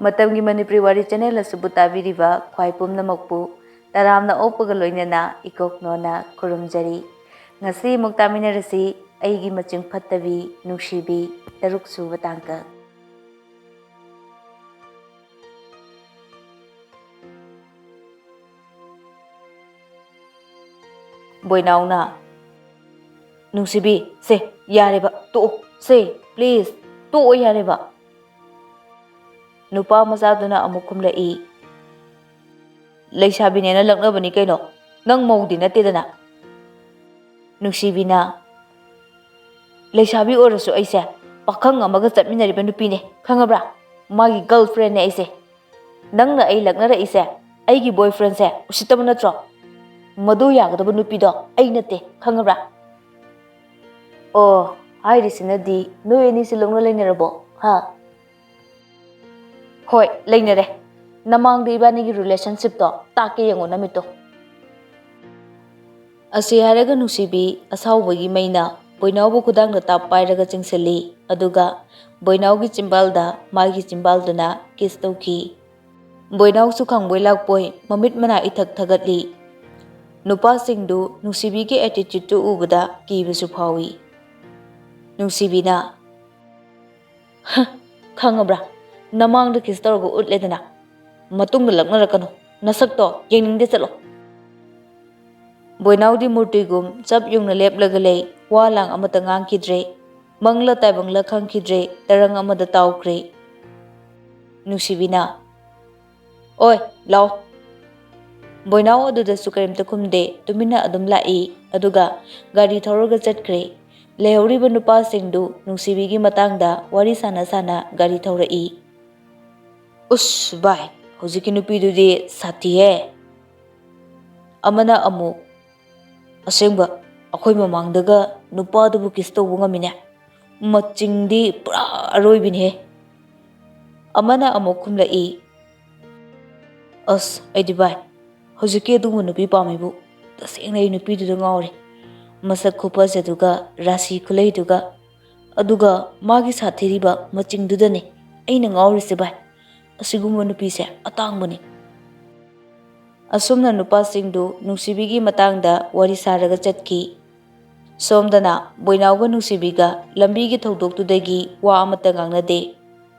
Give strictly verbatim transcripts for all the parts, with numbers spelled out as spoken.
ꯃꯇꯝꯒꯤ ꯃꯅꯤꯄꯨꯔꯤ ꯋꯥꯔꯤ ꯆꯦꯅꯦꯜ ꯑꯁꯤꯕꯨ ꯇꯥꯕꯤꯔꯤꯕ ꯈ꯭ꯋꯥꯏ ꯄꯨꯝꯅꯃꯛꯄꯨ ꯇꯔꯥꯝꯅ ꯑꯣꯛꯄꯒ ꯂꯣꯏꯅꯅ ꯏꯀꯣꯛꯅꯣꯅ ꯈꯨꯔꯨꯝꯖꯔꯤ꯫ ꯉꯁꯤ ꯑꯃꯨꯛ ꯇꯥꯃꯤꯟꯅꯔꯁꯤ ꯑꯩꯒꯤ ꯃꯆꯤꯡ ꯐꯠꯇꯕꯤ ꯅꯨꯡꯁꯤꯕꯤ ꯇꯔꯨꯛ ꯁꯨꯕ ꯇꯥꯡꯀꯛ꯫ ꯕꯣꯏꯅꯥꯎꯅ, "ꯅꯨꯡꯁꯤꯕꯤ, ꯁꯦ, ꯌꯥꯔꯦꯕ, ꯇꯣꯛꯑꯣ, ꯁꯦ, please, ꯇꯣꯛꯑꯣ ꯌꯥꯔꯦꯕ꯫" ꯅꯨꯄꯥ ꯃꯆꯥꯗꯨꯅ ꯑꯃꯨꯛ ꯈꯨꯝꯂꯛꯏ, "ꯂꯩꯁꯥꯕꯤꯅꯦꯅ ꯂꯛꯅꯕꯅꯤ ꯀꯩꯅꯣ, ꯅꯪ ꯃꯧꯗꯤ ꯅꯠꯇꯦꯗꯅ꯫" ꯅꯨꯡꯁꯤꯕꯤꯅ, "ꯂꯩꯁꯥꯕꯤ ꯑꯣꯏꯔꯁꯨ ꯑꯩꯁꯦ ꯄꯥꯈꯪ ꯑꯃꯒ ꯆꯠꯃꯤꯟꯅꯔꯤꯕ ꯅꯨꯄꯤꯅꯦ, ꯈꯪꯉꯕ꯭ꯔꯥ? ꯃꯥꯒꯤ girlfriendꯅꯦ ꯑꯩꯁꯦ꯫ ꯅꯪꯅ ꯑꯩ ꯂꯛꯅꯔꯛꯏꯁꯦ ꯑꯩꯒꯤ boyfriendꯁꯦ ꯎꯁꯤꯠꯇꯕ ꯅꯠꯇ꯭ꯔꯣ? ꯃꯗꯨ ꯌꯥꯒꯗꯕ ꯅꯨꯄꯤꯗꯣ ꯑꯩ ꯅꯠꯇꯦ, ꯈꯪꯉꯕ꯭ꯔꯥ?" "ꯑꯣ, ꯍꯥꯏꯔꯤꯁꯤꯅꯗꯤ ꯅꯣꯏ ꯑꯅꯤꯁꯤ ꯂꯧꯅ ꯂꯩꯅꯔꯕꯣ, ꯍꯥ?" "ꯍꯣꯏ, ꯂꯩꯅꯔꯦ꯫ ꯅꯃꯥꯡꯗ ꯏꯕꯥꯅꯤꯒꯤ relationshipꯇꯣ ꯇꯥꯛꯀꯦ ꯌꯦꯡꯉꯣ ꯅꯃꯤꯠꯇꯣ꯫" ꯑꯁꯤ ꯍꯥꯏꯔꯒ ꯅꯨꯡꯁꯤꯕꯤ ꯑꯁꯥꯎꯕꯒꯤ ꯃꯩꯅ ꯕꯣꯏꯅꯥꯎꯕꯨ ꯈꯨꯗꯥꯡꯗ ꯇꯥꯞ ꯄꯥꯏꯔꯒ ꯆꯤꯡꯁꯤꯜꯂꯤ, ꯑꯗꯨꯒ ꯕꯣꯏꯅꯥꯎꯒꯤ ꯆꯤꯝꯕꯥꯜꯗ ꯃꯥꯒꯤ ꯆꯤꯝꯕꯥꯜꯗꯨꯅ kiss ꯇꯧꯈꯤ꯫ ꯕꯣꯏꯅꯥꯎꯁꯨ ꯈꯪꯕꯣꯏ ꯂꯥꯛꯄꯣꯏ ꯃꯃꯤꯠ ꯃꯅꯥ ꯏꯊꯛ ꯊꯒꯠꯂꯤ꯫ ꯅꯨꯄꯥꯁꯤꯡꯗꯨ ꯅꯨꯡꯁꯤꯕꯤꯒꯤ attitudeꯇꯨ ꯎꯕꯗ ꯀꯤꯕꯁꯨ ꯐꯥꯎꯏ꯫ ꯅꯨꯡꯁꯤꯕꯤꯅ, "ꯍ, ꯈꯪꯉꯕ꯭ꯔꯥ? ꯅꯃꯥꯡꯗ kiss ꯇꯧꯔꯒ ꯎꯠꯂꯦꯗꯅ꯫ ꯃꯇꯨꯡꯗ ꯂꯛꯅꯔꯛꯀꯅꯨ꯫ ꯅꯁꯛꯇꯣ ꯌꯦꯡꯅꯤꯡꯗꯦ, ꯆꯠꯂꯣ꯫" ꯕꯣꯏꯅꯥꯎꯗꯤ ꯃꯨꯔꯇꯤꯒꯨꯝ ꯆꯞ ꯌꯨꯡꯅ ꯂꯦꯞꯂꯒ ꯂꯩ꯫ ꯋꯥ ꯂꯥꯡ ꯑꯃꯠꯇ ꯉꯥꯡꯈꯤꯗ꯭ꯔꯦ꯫ ꯃꯪꯂ ꯇꯥꯏꯕꯪꯂ ꯈꯪꯈꯤꯗ꯭ꯔꯦ, ꯇꯔꯪ ꯑꯃꯗ ꯇꯥꯎꯈ꯭ꯔꯦ꯫ ꯅꯨꯡꯁꯤꯕꯤꯅ, "ꯑꯣꯏ, ꯂꯥꯎ꯫" ꯕꯣꯏꯅꯥꯎ ꯑꯗꯨꯗꯁꯨ ꯀꯔꯤꯝꯇ ꯈꯨꯝꯗꯦ, ꯇꯨꯃꯤꯟꯅ ꯑꯗꯨꯝ ꯂꯥꯛꯏ, ꯑꯗꯨꯒ ꯒꯥꯔꯤ ꯊꯧꯔꯒ ꯆꯠꯈ꯭ꯔꯦ꯫ ꯂꯩꯍꯧꯔꯤꯕ ꯅꯨꯄꯥꯁꯤꯡꯗꯨ ꯅꯨꯡꯁꯤꯕꯤꯒꯤ ꯃꯇꯥꯡꯗ ꯋꯥꯔꯤ ꯁꯥꯟꯅ ꯁꯥꯟꯅ ꯒꯥꯔꯤ ꯊꯧꯔꯛꯏ꯫ "ꯎꯁ ꯚꯥꯏ, ꯍꯧꯖꯤꯛꯀꯤ ꯅꯨꯄꯤꯗꯨꯗꯤ ꯁꯥꯊꯤꯍꯦ꯫" ꯑꯃꯅ ꯑꯃꯨꯛ, "ꯑꯁꯦꯡꯕ, ꯑꯩꯈꯣꯏ ꯃꯃꯥꯡꯗꯒ ꯅꯨꯄꯥꯗꯨꯕꯨ kiss ꯇꯧꯕ ꯉꯝꯃꯤꯅꯦ꯫ ꯃꯆꯤꯡꯗꯤ ꯄꯨꯔꯥ ꯑꯔꯣꯏꯕꯤꯅꯦꯍꯦ꯫" ꯑꯃꯅ ꯑꯃꯨꯛ ꯈꯨꯝꯂꯛꯏ, "ꯑꯁ, ꯑꯩꯗꯤ ꯚꯥꯏ, ꯍꯧꯖꯤꯛꯀꯤ ꯑꯗꯨꯒꯨꯝꯕ ꯅꯨꯄꯤ ꯄꯥꯝꯃꯤꯕꯨ꯫ ꯇꯁꯦꯡꯅ ꯑꯩ ꯅꯨꯄꯤꯗꯨꯗ ꯉꯥꯎꯔꯦ꯫ ꯃꯁꯛ ꯈꯨꯐꯖꯗꯨꯒ, ꯔꯥꯁꯤ ꯈꯨꯂꯩꯗꯨꯒ, ꯑꯗꯨꯒ ꯃꯥꯒꯤ ꯁꯥꯊꯤꯔꯤꯕ ꯃꯆꯤꯡꯗꯨꯗꯅꯦ ꯑꯩꯅ ꯉꯥꯎꯔꯤꯁꯦ ꯚꯥꯏ꯫ ꯑꯁꯤꯒꯨꯝꯕ ꯅꯨꯄꯤꯁꯦ ꯑꯇꯥꯡꯕꯅꯤ꯫ ꯑꯁꯨꯝꯅ ꯅꯨꯄꯥꯁꯤꯡꯗꯨ ꯅꯨꯡꯁꯤꯕꯤꯒꯤ ꯃꯇꯥꯡꯗ ꯋꯥꯔꯤ ꯁꯥꯔꯒ ꯆꯠꯈꯤ꯫ ꯁꯣꯝꯗꯅ ꯕꯣꯏꯅꯥꯎꯒ ꯅꯨꯡꯁꯤꯕꯤꯒ ꯂꯝꯕꯤꯒꯤ ꯊꯧꯗꯣꯛꯇꯨꯗꯒꯤ ꯋꯥ ꯑꯃꯠꯇ ꯉꯥꯡꯅꯗꯦ꯫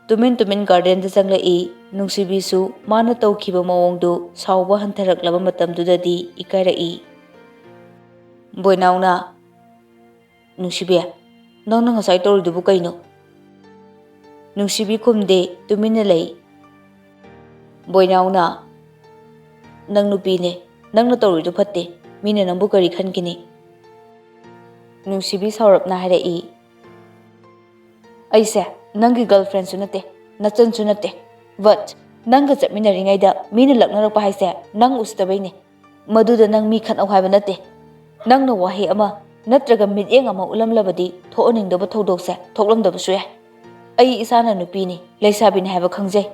ꯇꯨꯃꯤꯟ ꯇꯨꯃꯤꯟ ꯒꯥꯔꯗꯦꯟꯗ ꯆꯪꯂꯛꯏ꯫ ꯅꯨꯡꯁꯤꯕꯤꯁꯨ ꯃꯥꯅ ꯇꯧꯈꯤꯕ ꯃꯑꯣꯡꯗꯨ ꯁꯥꯎꯕ ꯍꯟꯊꯔꯛꯂꯕ ꯃꯇꯝꯗꯨꯗꯗꯤ ꯏꯀꯥꯏꯔꯛꯏ꯫ ꯕꯣꯏꯅꯥꯎꯅ, "ꯅꯨꯡꯁꯤꯕꯤ, ꯅꯪꯅ ꯉꯁꯥꯏ ꯇꯧꯔꯤꯗꯨꯕꯨ ꯀꯩꯅꯣ?" ꯅꯨꯡꯁꯤꯕꯤ ꯈꯨꯝꯗꯦ, ꯇꯨꯃꯤꯟꯅ ꯂꯩ꯫ ꯕꯣꯏꯅꯥꯎꯅ, "ꯅꯪ ꯅꯨꯄꯤꯅꯦ, ꯅꯪꯅ ꯇꯧꯔꯤꯗꯨ ꯐꯠꯇꯦ, ꯃꯤꯅ ꯅꯪꯕꯨ ꯀꯔꯤ ꯈꯟꯈꯤꯅꯤ?" ꯅꯨꯡꯁꯤꯕꯤ ꯁꯥꯎꯔꯞꯅ ꯍꯥꯏꯔꯛꯏ, "ꯑꯩꯁꯦ ꯅꯪꯒꯤ ꯒꯔꯜꯐ꯭ꯔꯦꯟꯁꯨ ꯅꯠꯇꯦ, ꯅꯆꯟꯁꯨ ꯅꯠꯇꯦ, but ꯅꯪꯒ ꯆꯠꯃꯤꯟꯅꯔꯤꯉꯩꯗ ꯃꯤꯅ ꯂꯛꯅꯔꯛꯄ ꯍꯥꯏꯁꯦ ꯅꯪ ꯎꯁꯤꯠꯇꯕꯩꯅꯦ꯫ ꯃꯗꯨꯗ ꯅꯪ ꯃꯤ ꯈꯠꯅꯧ ꯍꯥꯏꯕ ꯅꯠꯇꯦ꯫ ꯅꯪꯅ ꯋꯥꯍꯩ ꯑꯃ ꯅꯠꯇ꯭ꯔꯒ ꯃꯤꯠꯌꯦꯡ ꯑꯃ ꯎꯠꯂꯝꯂꯕꯗꯤ ꯊꯣꯛꯍꯟꯅꯤꯡꯗꯕ ꯊꯧꯗꯣꯛꯁꯦ ꯊꯣꯛꯂꯝꯗꯕꯁꯨ ꯌꯥꯏ꯫ ꯑꯩ ꯏꯁꯥꯅ ꯅꯨꯄꯤꯅꯤ, ꯂꯩꯁꯥꯕꯤꯅꯤ ꯍꯥꯏꯕ ꯈꯪꯖꯩ꯫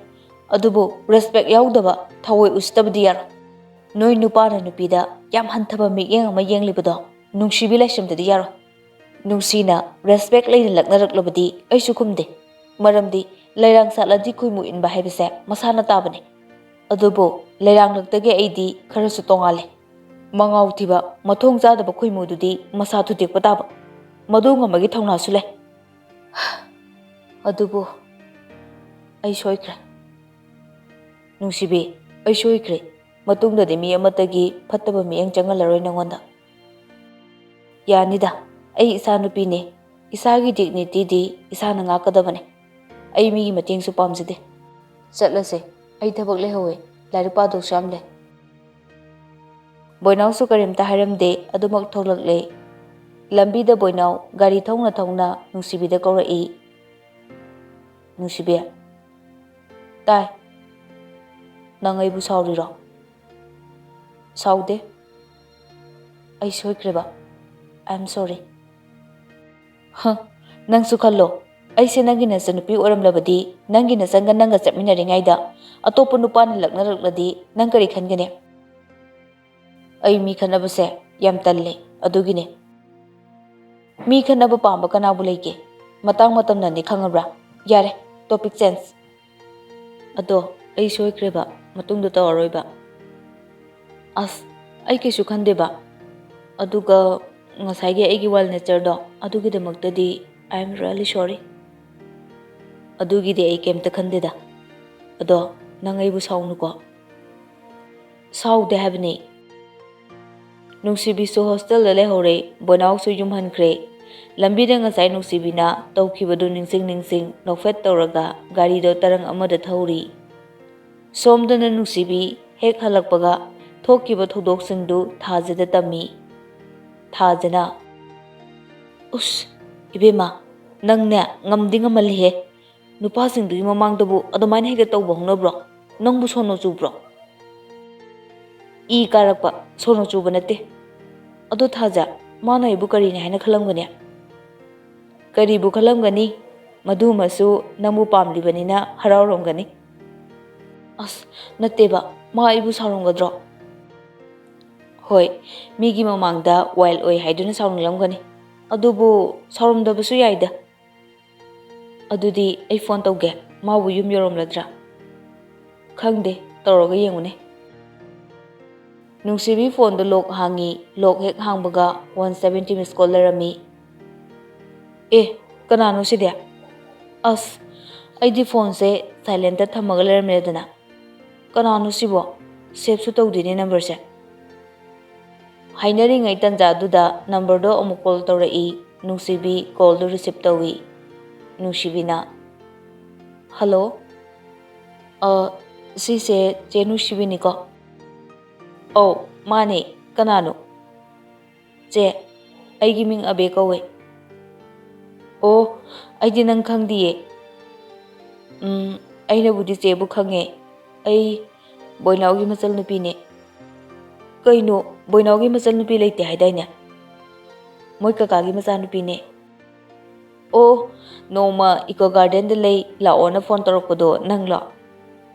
ꯑꯗꯨꯕꯨ ꯔꯦꯁꯄꯦꯛ ꯌꯥꯎꯗꯕ, ꯊꯑꯣꯏ ꯎꯁꯤꯠꯇꯕꯗꯤ ꯌꯥꯔꯣꯏ꯫ ꯅꯣꯏ ꯅꯨꯄꯥꯅ ꯅꯨꯄꯤꯗ ꯌꯥꯝ ꯍꯟꯊꯕ ꯃꯤꯠꯌꯦꯡ ꯑꯃ ꯌꯦꯡꯂꯤꯕꯗꯣ ꯅꯨꯡꯁꯤꯕꯤ ꯂꯩꯁꯤꯝꯗꯗꯤ ꯌꯥꯔꯣꯏ꯫ ꯅꯨꯡꯁꯤꯅ ꯔꯦꯁꯄꯦꯛ ꯂꯩꯅ ꯂꯛꯅꯔꯛꯂꯕꯗꯤ ꯑꯩꯁꯨ ꯈꯨꯝꯗꯦ꯫ ꯃꯔꯝꯗꯤ ꯂꯩꯔꯥꯡ ꯁꯥꯠꯂꯗꯤ ꯈꯣꯏꯃꯨ ꯏꯟꯕ ꯍꯥꯏꯕꯁꯦ ꯃꯁꯥꯅ ꯇꯥꯕꯅꯤ꯫ ꯑꯗꯨꯕꯨ ꯂꯩꯔꯥꯡꯂꯛꯇꯒꯤ ꯑꯩꯗꯤ ꯈꯔꯁꯨ ꯇꯣꯉꯥꯜꯂꯦ꯫ ꯃꯉꯥꯎ ꯊꯤꯕ, ꯃꯊꯣꯡ ꯆꯥꯗꯕ ꯈꯣꯏꯃꯨꯗꯨꯗꯤ ꯃꯁꯥ ꯊꯨꯗꯦꯛꯄ ꯇꯥꯕ꯫ ꯃꯗꯨ ꯉꯝꯕꯒꯤ ꯊꯧꯅꯥꯁꯨ ꯂꯩ꯫ ꯑꯗꯨꯕꯨ ꯑꯩ ꯁꯣꯏꯈ꯭ꯔꯦ꯫ ꯅꯨꯡꯁꯤꯕꯤ, ꯑꯩ ꯁꯣꯏꯈ꯭ꯔꯦ꯫ ꯃꯇꯨꯡꯗꯗꯤ ꯃꯤ ꯑꯃꯠꯇꯒꯤ ꯐꯠꯇꯕ ꯃꯤꯠꯌꯦꯡ ꯆꯪꯍꯜꯂꯔꯣꯏ ꯅꯉꯣꯟꯗ꯫ ꯌꯥꯅꯤꯗ, ꯑꯩ ꯏꯆꯥ ꯅꯨꯄꯤꯅꯦ꯫ ꯏꯁꯥꯒꯤ ꯗꯤꯒꯅꯤꯇꯤꯗꯤ ꯏꯁꯥꯅ ꯉꯥꯛꯀꯗꯕꯅꯦ꯫ ꯑꯩ ꯃꯤꯒꯤ ꯃꯇꯦꯡꯁꯨ ꯄꯥꯝꯖꯗꯦ꯫ ꯆꯠꯂꯁꯦ, ꯑꯩ ꯊꯕꯛ ꯂꯩꯍꯧꯋꯦ, ꯂꯥꯏꯔꯤꯛ ꯄꯥꯗꯧꯁꯨ ꯌꯥꯝ ꯂꯩ꯫ ꯕꯣꯏꯅꯥꯎꯁꯨ ꯀꯔꯤꯝꯇ ꯍꯥꯏꯔꯝꯗꯦ, ꯑꯗꯨꯃꯛ ꯊꯣꯛꯂꯛꯂꯦ꯫ ꯂꯝꯕꯤꯗ ꯕꯣꯏꯅꯥꯎ ꯒꯥꯔꯤ ꯊꯧꯅ ꯊꯧꯅ ꯅꯨꯡꯁꯤꯕꯤꯗ ꯀꯧꯔꯛꯏ꯫ ꯅꯨꯡꯁꯤꯕꯤ꯫ ꯇꯥꯏ꯫ ꯅꯪ ꯑꯩꯕꯨ ꯁꯥꯎꯔꯤꯔꯣ? ꯁꯥꯎꯗꯦ꯫ ꯑꯩ ꯁꯣꯏꯈ꯭ꯔꯦꯕ꯫ I am sorry꯫ ꯍ, ꯅꯪꯁꯨ ꯈꯜꯂꯣ, ꯑꯩꯁꯦ ꯅꯪꯒꯤ ꯅꯆꯟꯅꯨꯄꯤ ꯑꯣꯏꯔꯝꯂꯕꯗꯤ, ꯅꯪꯒꯤ ꯅꯆꯟꯒ ꯅꯪꯒ ꯆꯠꯃꯤꯟꯅꯔꯤꯉꯩꯗ ꯑꯇꯣꯞꯄ ꯅꯨꯄꯥꯅ ꯂꯛꯅꯔꯛꯂꯗꯤ ꯅꯪ ꯀꯔꯤ ꯈꯟꯒꯅꯤ? ꯑꯩ ꯃꯤ ꯈꯠꯅꯕꯁꯦ ꯌꯥꯝ ꯇꯜꯂꯦ, ꯑꯗꯨꯒꯤꯅꯦ꯫ ꯃꯤ ꯈꯠꯅꯕ ꯄꯥꯝꯕ ꯀꯅꯥꯕꯨ ꯂꯩꯒꯦ? ꯃꯇꯥꯡ ꯃꯇꯝꯅꯅꯤ, ꯈꯪꯉꯕ꯭ꯔꯥ? ꯌꯥꯔꯦ, topic change꯫ ꯑꯗꯣ ꯑꯩ ꯁꯣꯏꯈ꯭ꯔꯦꯕ, ꯃꯇꯨꯡꯗ ꯇꯧꯔꯔꯣꯏꯕ꯫ ꯑꯁ, ꯑꯩ ꯀꯩꯁꯨ ꯈꯟꯗꯦꯕ꯫ ꯑꯗꯨꯒ ꯉꯁꯥꯏꯒꯤ ꯑꯩꯒꯤ wild natureꯗꯣ, ꯑꯗꯨꯒꯤꯗꯃꯛꯇꯗꯤ I am really sorry꯫ ꯑꯗꯨꯒꯤꯗꯤ ꯑꯩ ꯀꯩꯝꯇ ꯈꯟꯗꯦꯗ꯫ ꯑꯗꯣ ꯅꯪ ꯑꯩꯕꯨ ꯁꯥꯎꯅꯨꯀꯣ꯫ ꯁꯥꯎꯗꯦ ꯍꯥꯏꯕꯅꯤ꯫ ꯅꯨꯡꯁꯤꯕꯤꯁꯨ hostelꯗ ꯂꯩꯍꯧꯔꯦ, ꯕꯣꯏꯅꯥꯎꯁꯨ ꯌꯨꯝ ꯍꯟꯈ꯭ꯔꯦ꯫ ꯂꯝꯕꯤꯗ ꯉꯁꯥꯏ ꯅꯨꯡꯁꯤꯕꯤꯅ ꯇꯧꯈꯤꯕꯗꯨ ꯅꯤꯡꯁꯤꯡ ꯅꯤꯡꯁꯤꯡ ꯅꯣꯛꯐꯦꯠ ꯇꯧꯔꯒ ꯒꯥꯔꯤꯗꯣ ꯇꯔꯪ ꯑꯃꯗ ꯊꯧꯔꯤ꯫ ꯁꯣꯝꯗꯅ ꯅꯨꯡꯁꯤꯕꯤ ꯍꯦꯛ ꯍꯜꯂꯛꯄꯒ ꯊꯣꯛꯈꯤꯕ ꯊꯧꯗꯣꯛꯁꯤꯡꯗꯨ ꯊꯥꯖꯗ ꯇꯝꯃꯤ꯫ ꯊꯥꯖꯅ, "ꯎꯁ, ꯏꯕꯦꯝꯃ, ꯅꯪꯅꯦ ꯉꯝꯗꯤ ꯉꯝꯃꯜꯂꯤꯍꯦ꯫ ꯅꯨꯄꯥꯁꯤꯡꯗꯨꯒꯤ ꯃꯃꯥꯡꯗꯕꯨ ꯑꯗꯨꯃꯥꯏꯅ ꯍꯦꯛꯇ ꯇꯧꯕ ꯍꯧꯅꯕ꯭ꯔꯣ? ꯅꯪꯕꯨ ꯁꯣꯅꯣ ꯆꯨꯕ꯭ꯔꯣ?" ꯏ ꯀꯥꯔꯛꯄ, ꯁꯣꯅꯣ ꯆꯨꯕ ꯅꯠꯇꯦ꯫ ꯑꯗꯣ ꯊꯥꯖ, ꯃꯥꯅ ꯑꯩꯕꯨ ꯀꯔꯤꯅꯤ ꯍꯥꯏꯅ ꯈꯜꯂꯝꯒꯅꯤ? ꯀꯔꯤꯕꯨ ꯈꯜꯂꯝꯒꯅꯤ? ꯃꯗꯨꯃꯁꯨ ꯅꯪꯕꯨ ꯄꯥꯝꯂꯤꯕꯅꯤꯅ ꯍꯔꯥꯎꯔꯝꯒꯅꯤ꯫ ꯑꯁ, ꯅꯠꯇꯦꯕ, ꯃꯥ ꯑꯩꯕꯨ ꯁꯥꯎꯔꯝꯒꯗ꯭ꯔꯣ? ꯍꯣꯏ, ꯃꯤꯒꯤ ꯃꯃꯥꯡꯗ wild ꯑꯣꯏ ꯍꯥꯏꯗꯨꯅ ꯁꯥꯎꯅꯤꯡꯂꯝꯒꯅꯤ, ꯑꯗꯨꯕꯨ ꯁꯥꯎꯔꯝꯗꯕꯁꯨ ꯌꯥꯏꯗ꯫ ꯑꯗꯨꯗꯤ ꯑꯩ phone ꯇꯧꯒꯦ, ꯃꯥꯕꯨ ꯌꯨꯝ ꯌꯧꯔꯝꯂꯗ꯭ꯔꯥ? ꯈꯪꯗꯦ, ꯇꯧꯔꯒ ꯌꯦꯡꯉꯨꯅꯦ꯫ ꯅꯨꯡꯁꯤꯕꯤ phoneꯗꯨ lock ꯍꯥꯡꯉꯤ, lock ꯍꯦꯛ ꯍꯥꯡꯕꯒ one seventy miss call ꯂꯩꯔꯝꯃꯤ꯫ ꯑꯦ, ꯀꯅꯥꯅꯣ ꯁꯤꯗꯤ? ꯑꯁ, ꯑꯩꯗꯤ phoneꯁꯦ silentꯇ ꯊꯝꯃꯒ ꯂꯩꯔꯝꯃꯦꯗꯅ꯫ ꯀꯅꯥꯅꯣ ꯁꯤꯕꯣ? Saveꯁꯨ ꯇꯧꯗꯦꯅꯦ numberꯁꯦ꯫ ꯍꯥꯏꯅꯔꯤꯉꯩ ꯇꯟꯖꯥꯗꯨꯗ numberꯗꯣ ꯑꯃꯨꯛ call ꯇꯧꯔꯛꯏ꯫ ꯅꯨꯡꯁꯤꯕꯤ callꯗꯨ receive ꯇꯧꯏ꯫ ꯅꯨꯡꯁꯤꯕꯤꯅ, "Hello, ꯑ, ꯁꯤꯁꯦ ꯆꯦ ꯅꯨꯡꯁꯤꯕꯤꯅꯤꯀꯣ?" "ꯑꯧ, ꯃꯥꯅꯦ, ꯀꯅꯥꯅꯣ?" "ꯆꯦ, ꯑꯩꯒꯤ ꯃꯤꯡ ꯑꯕꯦ ꯀꯧꯋꯦ꯫" "ꯑꯣ, ꯑꯩꯗꯤ ꯅꯪ ꯈꯪꯗꯤꯌꯦ꯫" "ꯎꯝ, ꯑꯩꯅꯕꯨꯗꯤ ꯆꯦꯕꯨ ꯈꯪꯉꯦ꯫ ꯑꯩ ꯕꯣꯏꯅꯥꯎꯒꯤ ꯃꯆꯜꯅꯨꯄꯤꯅꯦ꯫" "ꯀꯩꯅꯣ, ꯕꯣꯏꯅꯥꯎꯒꯤ ꯃꯆꯜꯅꯨꯄꯤ ꯂꯩꯇꯦ ꯍꯥꯏꯗꯥꯏꯅꯦ?" "ꯃꯣꯏ ꯀꯀꯥꯒꯤ ꯃꯆꯥꯅꯨꯄꯤꯅꯦ꯫" "ꯑꯣ, ꯅꯣꯡꯃ Eco Gardenꯗ ꯂꯩ ꯂꯥꯛꯑꯣꯅ phone ꯇꯧꯔꯛꯄꯗꯣ ꯅꯪꯂꯣ?"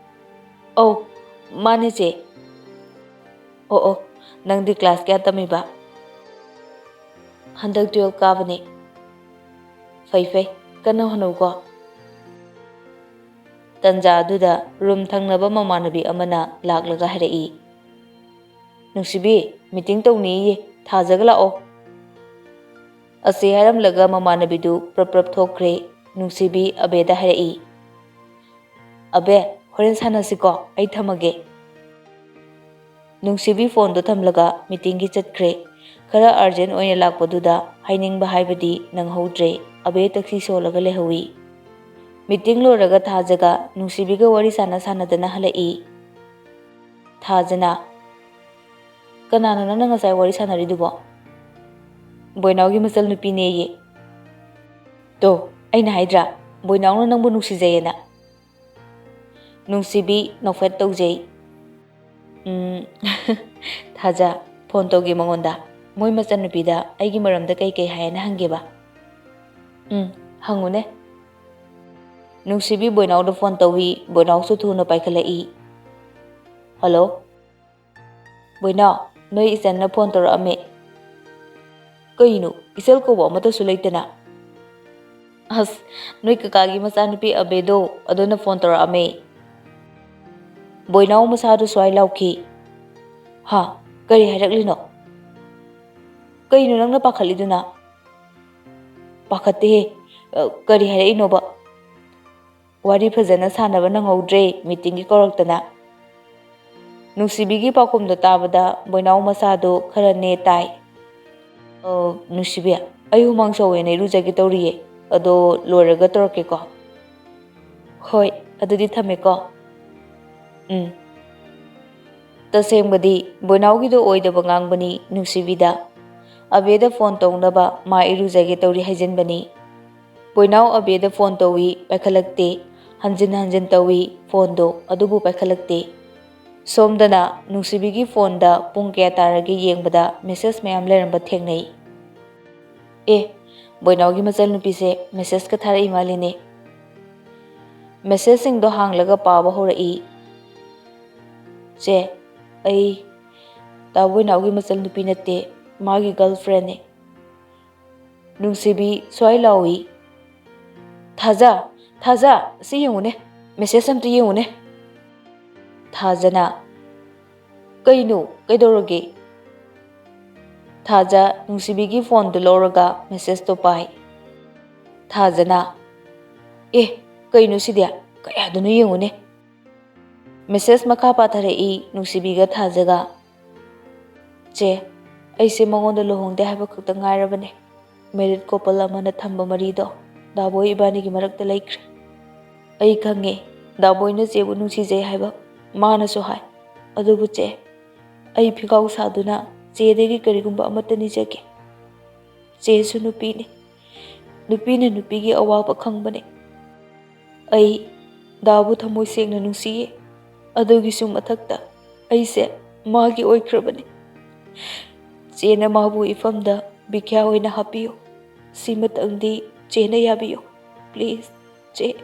"ꯑꯧ, ꯃꯥꯅꯦ ꯆꯦ꯫" "ꯑꯣ ꯑꯣ, ꯅꯪꯗꯤ class ꯀꯌꯥ ꯇꯝꯃꯤꯕ?" "ꯍꯟꯗꯛ twelve ꯀꯥꯕꯅꯦ꯫" "ꯐꯩ ꯐꯩ, ꯀꯟꯅ ꯍꯣꯠꯅꯧꯀꯣ꯫" ꯇꯟꯖꯥ ꯑꯗꯨꯗ ꯔꯨꯝ ꯊꯪꯅꯕ ꯃꯃꯥꯟꯅꯕꯤ ꯑꯃꯅ ꯂꯥꯛꯂꯒ ꯍꯥꯏꯔꯛꯏ, "ꯅꯨꯡꯁꯤꯕꯤ, ꯃꯤꯇꯤꯡ ꯇꯧꯅꯤꯌꯦ, ꯊꯥꯖꯒ ꯂꯥꯛꯑꯣ"꯫ ꯑꯁꯤ ꯍꯥꯏꯔꯝꯂꯒ ꯃꯃꯥꯟꯅꯕꯤꯗꯨ ꯄ꯭ꯔꯞ ꯄ꯭ꯔꯞ ꯊꯣꯛꯈ꯭ꯔꯦ꯫ ꯅꯨꯡꯁꯤꯕꯤ ꯑꯕꯦꯗ ꯍꯥꯏꯔꯛꯏ, "ꯑꯕꯦ, ꯍꯣꯔꯦꯟ ꯁꯥꯟꯅꯁꯤꯀꯣ, ꯑꯩ ꯊꯝꯃꯒꯦ"꯫ ꯅꯨꯡꯁꯤꯕꯤ ꯐꯣꯟꯗꯣ ꯊꯝꯂꯒ ꯃꯤꯇꯤꯡꯒꯤ ꯆꯠꯈ꯭ꯔꯦ꯫ ꯈꯔ ꯑꯔꯖꯦꯟ ꯑꯣꯏꯅ ꯂꯥꯛꯄꯗꯨꯗ ꯍꯥꯏꯅꯤꯡꯕ ꯍꯥꯏꯕꯗꯤ ꯅꯪꯍꯧꯗ꯭ꯔꯦ꯫ ꯑꯕꯦ ꯇꯦꯛꯁꯤ ꯁꯣꯜꯂꯒ ꯂꯩꯍꯧꯏ꯫ ꯃꯤꯇꯤꯡ ꯂꯣꯏꯔꯒ ꯊꯥꯖꯒ ꯅꯨꯡꯁꯤꯕꯤꯒ ꯋꯥꯔꯤ ꯁꯥꯟꯅ ꯁꯥꯟꯅꯗꯅ ꯍꯜꯂꯛꯏ꯫ ꯊꯥꯖꯅ, "ꯀꯅꯥꯅꯣ ꯅꯪꯅ ꯉꯁꯥꯏ ꯋꯥꯔꯤ ꯁꯥꯟꯅꯔꯤꯗꯨꯕꯣ?" "ꯕꯣꯏꯅꯥꯎꯒꯤ ꯃꯆꯜꯅꯨꯄꯤꯅꯦꯌꯦ"꯫ "ꯇꯣ, ꯑꯩꯅ ꯍꯥꯏꯗ꯭ꯔꯥ, ꯕꯣꯏꯅꯥꯎꯅ ꯅꯪꯕꯨ ꯅꯨꯡꯁꯤꯖꯩꯌꯦꯅ"꯫ ꯅꯨꯡꯁꯤꯕꯤ ꯅꯣꯛꯐꯦꯠ ꯇꯧꯖꯩ꯫ "ꯎꯝ, ꯊꯥꯖ, ꯐꯣꯟ ꯇꯧꯒꯦ ꯃꯉꯣꯟꯗ꯫ ꯃꯣꯏ ꯃꯆꯟꯅꯨꯄꯤꯗ ꯑꯩꯒꯤ ꯃꯔꯝꯗ ꯀꯩ ꯀꯩ ꯍꯥꯏꯌꯦꯅ ꯍꯪꯒꯦꯕ"꯫ "ꯎꯝ, ꯍꯪꯉꯨꯅꯦ"꯫ ꯅꯨꯡꯁꯤꯕꯤ ꯕꯣꯏꯅꯥꯎꯗ ꯐꯣꯟ ꯇꯧꯏ꯫ ꯕꯣꯏꯅꯥꯎꯁꯨ ꯊꯨꯅ ꯄꯥꯏꯈꯠꯂꯛꯏ꯫ "ꯍꯜꯂꯣ"꯫ "ꯕꯣꯏꯅꯥꯎ, ꯅꯣꯏ ꯏꯆꯟꯅ ꯐꯣꯟ ꯇꯧꯔꯛꯑꯝꯃꯦ"꯫ "ꯀꯩꯅꯣ, ꯏꯆꯜ ꯀꯧꯕ ꯑꯃꯠꯇꯁꯨ ꯂꯩꯇꯅ"꯫ "ꯑꯁ, ꯅꯣꯏ ꯀꯀꯥꯒꯤ ꯃꯆꯥꯅꯨꯄꯤ ꯑꯕꯦꯗꯣ, ꯑꯗꯨꯅ ꯐꯣꯟ ꯇꯧꯔꯛꯑꯝꯃꯦ"꯫ ꯕꯣꯏꯅꯥꯎ ꯃꯁꯥꯗꯨ ꯁ꯭ꯋꯥꯏ ꯂꯥꯎꯈꯤ꯫ "ꯍꯥ? ꯀꯔꯤ ꯍꯥꯏꯔꯛꯂꯤꯅꯣ? ꯀꯩꯅꯣ ꯅꯪꯅ ꯄꯥꯈꯠꯂꯤꯗꯨꯅ?" "ꯄꯥꯈꯠꯇꯦꯍꯦ꯫ ꯑ, ꯀꯔꯤ ꯍꯥꯏꯔꯛꯏꯅꯣꯕ?" ꯋꯥꯔꯤ ꯐꯖꯅ ꯁꯥꯟꯅꯕ ꯅꯪꯍꯧꯗ꯭ꯔꯦ, ꯃꯤꯇꯤꯡꯒꯤ ꯀꯧꯔꯛꯇꯅ꯫ ꯅꯨꯡꯁꯤꯕꯤꯒꯤ ꯄꯥꯎꯈꯨꯝꯗꯣ ꯇꯥꯕꯗ ꯕꯣꯏꯅꯥꯎ ꯃꯁꯥꯗꯣ ꯈꯔ ꯅꯦ ꯇꯥꯏ꯫ "ꯑ, ꯅꯨꯡꯁꯤꯕꯤ, ꯑꯩ ꯍꯨꯃꯥꯡ ꯁꯧꯋꯦꯅ ꯏꯔꯨꯖꯒꯦ ꯇꯧꯔꯤꯌꯦ꯫ ꯑꯗꯣ ꯂꯣꯏꯔꯒ ꯇꯧꯔꯛꯀꯦꯀꯣ"꯫ "ꯍꯣꯏ, ꯑꯗꯨꯗꯤ ꯊꯝꯃꯦꯀꯣ"꯫ "ꯎꯝ"꯫ ꯇꯁꯦꯡꯕꯗꯤ ꯕꯣꯏꯅꯥꯎꯒꯤꯗꯣ ꯑꯣꯏꯗꯕ ꯉꯥꯡꯕꯅꯤ ꯅꯨꯡꯁꯤꯕꯤꯗ꯫ ꯑꯕꯦꯗ ꯐꯣꯟ ꯇꯧꯅꯕ ꯃꯥ ꯏꯔꯨꯖꯒꯦ ꯇꯧꯔꯤ ꯍꯥꯏꯖꯤꯟꯕꯅꯤ꯫ ꯕꯣꯏꯅꯥꯎ ꯑꯕꯦꯗ ꯐꯣꯟ ꯇꯧꯏ, ꯄꯥꯏꯈꯠꯂꯛꯇꯦ꯫ ꯍꯟꯖꯤꯟ ꯍꯟꯖꯤꯟ ꯇꯧꯏ ꯐꯣꯟꯗꯣ, ꯑꯗꯨꯕꯨ ꯄꯥꯏꯈꯠꯂꯛꯇꯦ꯫ ꯁꯣꯝꯗꯅ ꯅꯨꯡꯁꯤꯕꯤꯒꯤ ꯐꯣꯟꯗ ꯄꯨꯡ ꯀꯌꯥ ꯇꯥꯔꯒꯦ ꯌꯦꯡꯕꯗ ꯃꯦꯁꯦꯖ ꯃꯌꯥꯝ ꯂꯩꯔꯝꯕ ꯊꯦꯡꯅꯩ꯫ "ꯑꯦ, ꯕꯣꯏꯅꯥꯎꯒꯤ ꯃꯆꯜꯅꯨꯄꯤꯁꯦ ꯃꯦꯁꯦꯖꯀ ꯊꯥꯔꯛꯏ ꯃꯥꯜꯂꯤꯅꯦ"꯫ ꯃꯦꯁꯦꯖꯁꯤꯡꯗꯣ ꯍꯥꯡꯂꯒ ꯄꯥꯕ ꯍꯧꯔꯛꯏ꯫ "ꯆꯦ, ꯑꯩ ꯇꯥ ꯕꯣꯏꯅꯥꯎꯒꯤ ꯃꯆꯜꯅꯨꯄꯤ ꯅꯠꯇꯦ, ꯃꯥꯒꯤ ꯒꯔꯜꯐ꯭ꯔꯦꯟꯅꯦ"꯫ ꯅꯨꯡꯁꯤꯕꯤ ꯁ꯭ꯋꯥꯏ ꯂꯥꯎꯏ꯫ "ꯊꯥꯖ, ꯊꯥꯖ, ꯁꯤ ꯌꯦꯡꯉꯨꯅꯦ"꯫ "ꯃꯦꯁꯦꯖ ꯑꯝꯇ ꯌꯦꯡꯉꯨꯅꯦ꯫" ꯊꯥꯖꯅ, "ꯀꯩꯅꯣ? ꯀꯩꯗꯧꯔꯒꯦ?" ꯊꯥꯖ ꯅꯨꯡꯁꯤꯕꯤꯒꯤ ꯐꯣꯟꯗꯨ ꯂꯧꯔꯒ ꯃꯦꯁꯦꯖꯇꯣ ꯄꯥꯏ꯫ ꯊꯥꯖꯅ, "ꯑꯦ, ꯀꯩꯅꯣ ꯁꯤꯗꯤ? ꯀꯌꯥꯗꯅꯣ ꯌꯦꯡꯉꯨꯅꯦ꯫" ꯃꯦꯁꯦꯖ ꯃꯈꯥ ꯄꯥꯊꯔꯛꯏ ꯅꯨꯡꯁꯤꯕꯤꯒ ꯊꯥꯖꯒ꯫ "ꯆꯦ, ꯑꯩꯁꯦ ꯃꯉꯣꯟꯗ ꯂꯨꯍꯣꯡꯗꯦ ꯍꯥꯏꯕ ꯈꯛꯇ ꯉꯥꯏꯔꯕꯅꯦ꯫ ꯃꯦꯔꯤꯠ ꯀꯣꯄꯜ ꯑꯃꯅ ꯊꯝꯕ ꯃꯔꯤꯗꯣ ꯗꯥꯕꯣꯏ ꯏꯕꯥꯅꯤꯒꯤ ꯃꯔꯛꯇ ꯂꯩꯈ꯭ꯔꯦ꯫ ꯑꯩ ꯈꯪꯉꯦ, ꯗꯥꯕꯣꯏꯅ ꯆꯦꯕꯨ ꯅꯨꯡꯁꯤꯖꯩ ꯍꯥꯏꯕ ꯃꯥꯅꯁꯨ ꯍꯥꯏ꯫ ꯑꯗꯨꯕꯨ ꯆꯦ, ꯑꯩ ꯐꯤꯒꯥꯎ ꯁꯥꯗꯨꯅ ꯆꯦꯗꯒꯤ ꯀꯔꯤꯒꯨꯝꯕ ꯑꯃꯠꯇ ꯅꯤꯖꯒꯦ꯫ ꯆꯦꯁꯨ ꯅꯨꯄꯤꯅꯤ꯫ ꯅꯨꯄꯤꯅ ꯅꯨꯄꯤꯒꯤ ꯑꯋꯥꯕ ꯈꯪꯕꯅꯦ꯫ ꯑꯩ ꯗꯥꯕꯨ ꯊꯃꯣꯏ ꯁꯦꯡꯅ ꯅꯨꯡꯁꯤꯌꯦ꯫ ꯑꯗꯨꯒꯤꯁꯨ ꯃꯊꯛꯇ ꯑꯩꯁꯦ ꯃꯥꯒꯤ ꯑꯣꯏꯈ꯭ꯔꯕꯅꯦ꯫ ꯆꯦꯅ ꯃꯥꯕꯨ ꯏꯐꯝꯗ ꯕꯤꯈ꯭ꯌꯥ ꯑꯣꯏꯅ ꯍꯥꯞꯄꯤꯌꯨ꯫ ꯁꯤꯃꯇꯪꯗꯤ ꯆꯦꯅ ꯌꯥꯕꯤꯌꯨ꯫ ꯄ꯭ꯂꯤꯖ, ꯆꯦ꯫"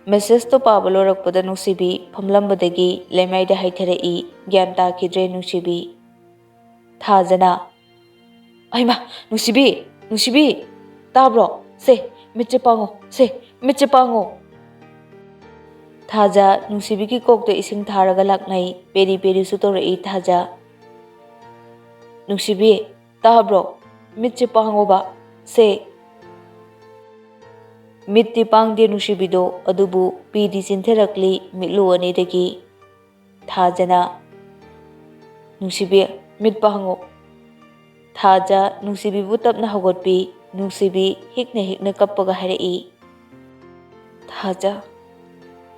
ꯃꯦꯁꯦꯖꯇꯣ ꯄꯥꯕ ꯂꯣꯏꯔꯛꯄꯗ ꯅꯨꯡꯁꯤꯕꯤ ꯐꯝꯂꯝꯕꯗꯒꯤ ꯂꯩꯃꯥꯏꯗ ꯍꯥꯏꯊꯔꯛꯏ꯫ ꯒ꯭ꯌꯥꯟ ꯇꯥꯈꯤꯗ꯭ꯔꯦ ꯅꯨꯡꯁꯤꯕꯤ꯫ ꯊꯥꯖꯅ, "ꯑꯩꯃ, ꯅꯨꯡꯁꯤꯕꯤ, ꯅꯨꯡꯁꯤꯕꯤ, ꯇꯥꯕ꯭ꯔꯣ? ꯁꯦ, ꯃꯤꯠꯁꯦ ꯄꯥꯡꯉꯣ, ꯁꯦ, ꯃꯤꯠꯁꯦ ꯄꯥꯡꯉꯣ꯫" ꯊꯥꯖ ꯅꯨꯡꯁꯤꯕꯤꯒꯤ ꯀꯣꯛꯇ ꯏꯁꯤꯡ ꯊꯥꯔꯒ ꯂꯥꯛꯅꯩ꯫ ꯄꯦꯔꯤ ꯄꯦꯔꯤꯁꯨ ꯇꯧꯔꯛꯏ ꯊꯥꯖ꯫ "ꯅꯨꯡꯁꯤꯕꯤ, ꯇꯥꯕ꯭ꯔꯣ? ꯃꯤꯠꯁꯦ ꯄꯥꯡꯉꯣꯕ, ꯁꯦ꯫" ꯃꯤꯠꯇꯤ ꯄꯥꯡꯗꯦ ꯅꯨꯡꯁꯤꯕꯤꯗꯣ, ꯑꯗꯨꯕꯨ ꯄꯤꯗꯤ ꯆꯤꯟꯊꯔꯛꯂꯤ ꯃꯤꯠꯂꯨ ꯑꯅꯤꯗꯒꯤ꯫ ꯊꯥꯖꯅ, "ꯅꯨꯡꯁꯤꯕꯤ, ꯃꯤꯠ ꯄꯥꯡꯉꯣ꯫" ꯊꯥꯖ ꯅꯨꯡꯁꯤꯕꯤꯕꯨ ꯇꯞꯅ ꯍꯧꯒꯠꯄꯤ꯫ ꯅꯨꯡꯁꯤꯕꯤ ꯍꯤꯛꯅ ꯍꯤꯛꯅ ꯀꯞꯄꯒ ꯍꯥꯏꯔꯛꯏ꯫ "ꯊꯥꯖ,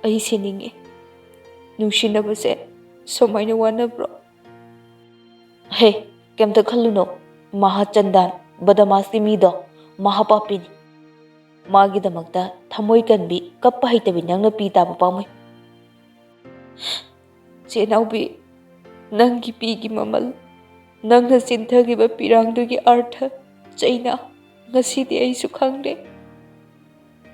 ꯑꯩ ꯁꯤꯅꯤꯡꯉꯤ꯫ ꯅꯨꯡꯁꯤꯅꯕꯁꯦ ꯁꯨꯃꯥꯏꯅ ꯋꯥꯅꯕ꯭ꯔꯣ?" "ꯍꯦ, ꯀꯩꯝꯇ ꯈꯜꯂꯨꯅꯣ꯫ ꯃꯍꯥ ꯆꯟꯗꯥꯟ, ꯕꯗꯃꯥꯁꯀꯤ ꯃꯤꯗꯣ, ꯃꯍꯥ ꯄꯥꯄꯤꯅꯤ꯫ ꯃꯥꯒꯤꯗꯃꯛꯇ ꯊꯃꯣꯏ ꯀꯟꯕꯤ, ꯀꯞꯄ ꯍꯩꯇꯕꯤ ꯅꯪꯅ ꯄꯤ ꯇꯥꯕ ꯄꯥꯝꯃꯨꯏ꯫" "ꯆꯦꯅꯥꯎꯕꯤ, ꯅꯪꯒꯤ ꯄꯤꯒꯤ ꯃꯃꯜ, ꯅꯪꯅ ꯆꯤꯟꯊꯈꯤꯕ ꯄꯤꯔꯥꯡꯗꯨꯒꯤ ꯑꯥꯔꯊ, ꯆꯩꯅꯥ, ꯉꯁꯤꯗꯤ ꯑꯩꯁꯨ ꯈꯪꯂꯦ꯫"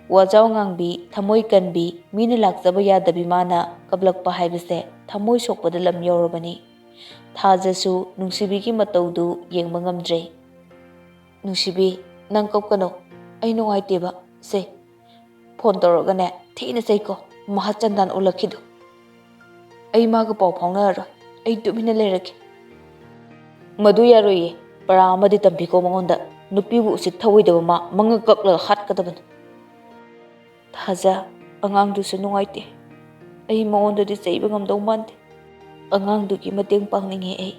ꯋꯥꯖꯥꯎ ꯉꯥꯡꯕꯤ, ꯊꯃꯣꯏ ꯀꯟꯕꯤ, ꯃꯤꯅ ꯂꯥꯛꯆꯕ ꯌꯥꯗꯕꯤ ꯃꯥꯅ ꯀꯞꯂꯛꯄ ꯍꯥꯏꯕꯁꯦ ꯊꯃꯣꯏ ꯁꯣꯛꯄꯗ ꯂꯝ ꯌꯧꯔꯕꯅꯤ꯫ ꯊꯥꯖꯁꯨ ꯅꯨꯡꯁꯤꯕꯤꯒꯤ ꯃꯇꯧꯗꯨ ꯌꯦꯡꯕ ꯉꯝꯗ꯭ꯔꯦ꯫ "ꯅꯨꯡꯁꯤꯕꯤ, ꯅꯪ ꯀꯞꯀꯅꯨ꯫ ꯑꯩ ꯅꯨꯡꯉꯥꯏꯇꯦꯕ꯫ ꯁꯦ, ꯐꯣꯟ ꯇꯧꯔꯒꯅꯦ, ꯊꯤꯅ ꯆꯩꯀꯣ, ꯃꯍꯥ ꯆꯟꯗꯥꯟ ꯎꯠꯂꯛꯈꯤꯗꯣ꯫ ꯑꯩ ꯃꯥꯒ ꯄꯥꯎ ꯐꯥꯎꯅꯔꯔꯣꯏ꯫ ꯑꯩ ꯇꯨꯃꯤꯟꯅ ꯂꯩꯔꯒꯦ꯫ ꯃꯗꯨ ꯌꯥꯔꯣꯏꯌꯦ꯫ ꯄꯔꯥ ꯑꯃꯗꯤ ꯇꯝꯕꯤꯀꯣ ꯃꯉꯣꯟꯗ꯫ ꯅꯨꯄꯤꯕꯨ ꯎꯁꯤꯠ ꯊꯑꯣꯏꯗꯕ ꯃꯥ ꯃꯉꯛ ꯀꯛꯂꯒ ꯍꯥꯠꯀꯗꯕꯅꯤ꯫ ꯊꯥꯖ, ꯑꯉꯥꯡꯗꯨꯁꯨ ꯅꯨꯡꯉꯥꯏꯇꯦ꯫ ꯑꯩ ꯃꯉꯣꯟꯗꯗꯤ ꯆꯩꯕ ꯉꯝꯗꯧ ꯃꯥꯟꯗꯦ꯫ ꯑꯉꯥꯡꯗꯨꯒꯤ ꯃꯇꯦꯡ ꯄꯥꯡꯅꯤꯡꯉꯦ ꯑꯩ꯫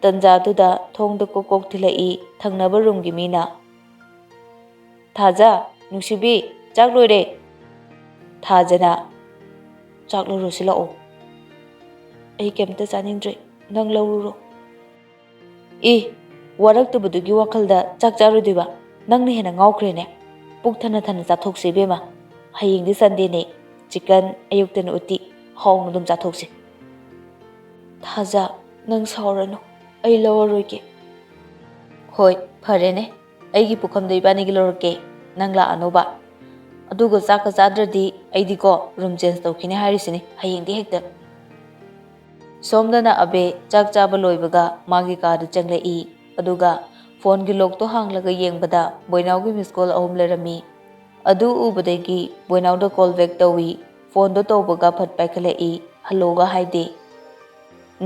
ꯇꯟꯖꯥꯗꯨꯗ ꯊꯣꯡꯗ ꯀꯣꯛ ꯀꯣꯛ ꯊꯤꯜꯂꯛꯏ ꯊꯪꯅꯕ ꯔꯨꯝꯒꯤ ꯃꯤꯅ꯫ "ꯊꯥꯖ, ꯅꯨꯡꯁꯤꯕꯤ, ꯆꯥꯛ ꯂꯣꯏꯔꯦ꯫" ꯊꯥꯖꯅ, "ꯆꯥꯛ ꯂꯧꯔꯨꯁꯤ ꯂꯥꯛꯑꯣ꯫" "ꯑꯩ ꯀꯩꯝꯇ ꯆꯥꯅꯤꯡꯗ꯭ꯔꯦ, ꯅꯪ ꯂꯧꯔꯨꯔꯣ꯫" "ꯏ, ꯋꯥꯔꯛꯇꯕꯗꯨꯒꯤ ꯋꯥꯈꯜꯗ ꯆꯥꯛ ꯆꯥꯔꯣꯏꯗꯣꯏꯕ? ꯅꯪꯅ ꯍꯦꯟꯅ ꯉꯥꯎꯈ꯭ꯔꯦꯅꯦ꯫ ꯄꯨꯛ ꯊꯟꯅ ꯊꯟꯅ ꯆꯥꯊꯣꯛꯁꯤ ꯏꯕꯦꯝꯃ꯫ ꯍꯌꯦꯡꯗꯤ ꯁꯟꯗꯦꯅꯦ꯫ ꯆꯤꯀꯟ, ꯑꯌꯨꯛꯇꯅ ꯎꯇꯤ꯫ ꯍꯥꯎꯅ ꯑꯗꯨꯝ ꯆꯥꯊꯣꯛꯁꯤ꯫" "ꯊꯥꯖ, ꯅꯪ ꯁꯥꯎꯔꯅꯨ꯫ ꯑꯩ ꯂꯧꯔꯔꯣꯏꯒꯦ꯫" "ꯍꯣꯏ, ꯐꯔꯦꯅꯦ꯫ ꯑꯩꯒꯤ ꯄꯨꯈꯝꯗꯣ ꯏꯕꯥꯅꯤꯒꯤ ꯂꯧꯔꯛꯀꯦ꯫ ꯅꯪ ꯂꯥꯛꯑꯅꯣꯕ꯫ ꯑꯗꯨꯒ ꯆꯥꯛꯀ ꯆꯥꯗ꯭ꯔꯗꯤ ꯑꯩꯗꯤꯀꯣ ꯔꯨꯝ ꯆꯦꯟꯖ ꯇꯧꯈꯤꯅꯤ ꯍꯥꯏꯔꯤꯁꯤꯅꯤ ꯍꯌꯦꯡꯗꯤ ꯍꯦꯛꯇ꯫" ꯁꯣꯝꯗꯅ ꯑꯕꯦ ꯆꯥꯛ ꯆꯥꯕ ꯂꯣꯏꯕꯒ ꯃꯥꯒꯤ ꯀꯥꯗ ꯆꯪꯂꯛꯏ꯫ ꯑꯗꯨꯒ ꯐꯣꯟꯒꯤ ꯂꯣꯛꯇꯣ ꯍꯥꯡꯂꯒ ꯌꯦꯡꯕꯗ ꯕꯣꯏꯅꯥꯎꯒꯤ ꯃꯤꯁ ꯀꯣꯜ ꯑꯍꯨꯝ ꯂꯩꯔꯝꯃꯤ꯫ ꯑꯗꯨ ꯎꯕꯗꯒꯤ ꯕꯣꯏꯅꯥꯎꯗ ꯀꯣꯜ ꯕꯦꯛ ꯇꯧꯏ꯫ ꯐꯣꯟꯗꯣ ꯇꯧꯕꯒ ꯐꯠ ꯄꯥꯏꯈꯠꯂꯛꯏ꯫ ꯍꯜꯂꯣꯒ ꯍꯥꯏꯗꯦ꯫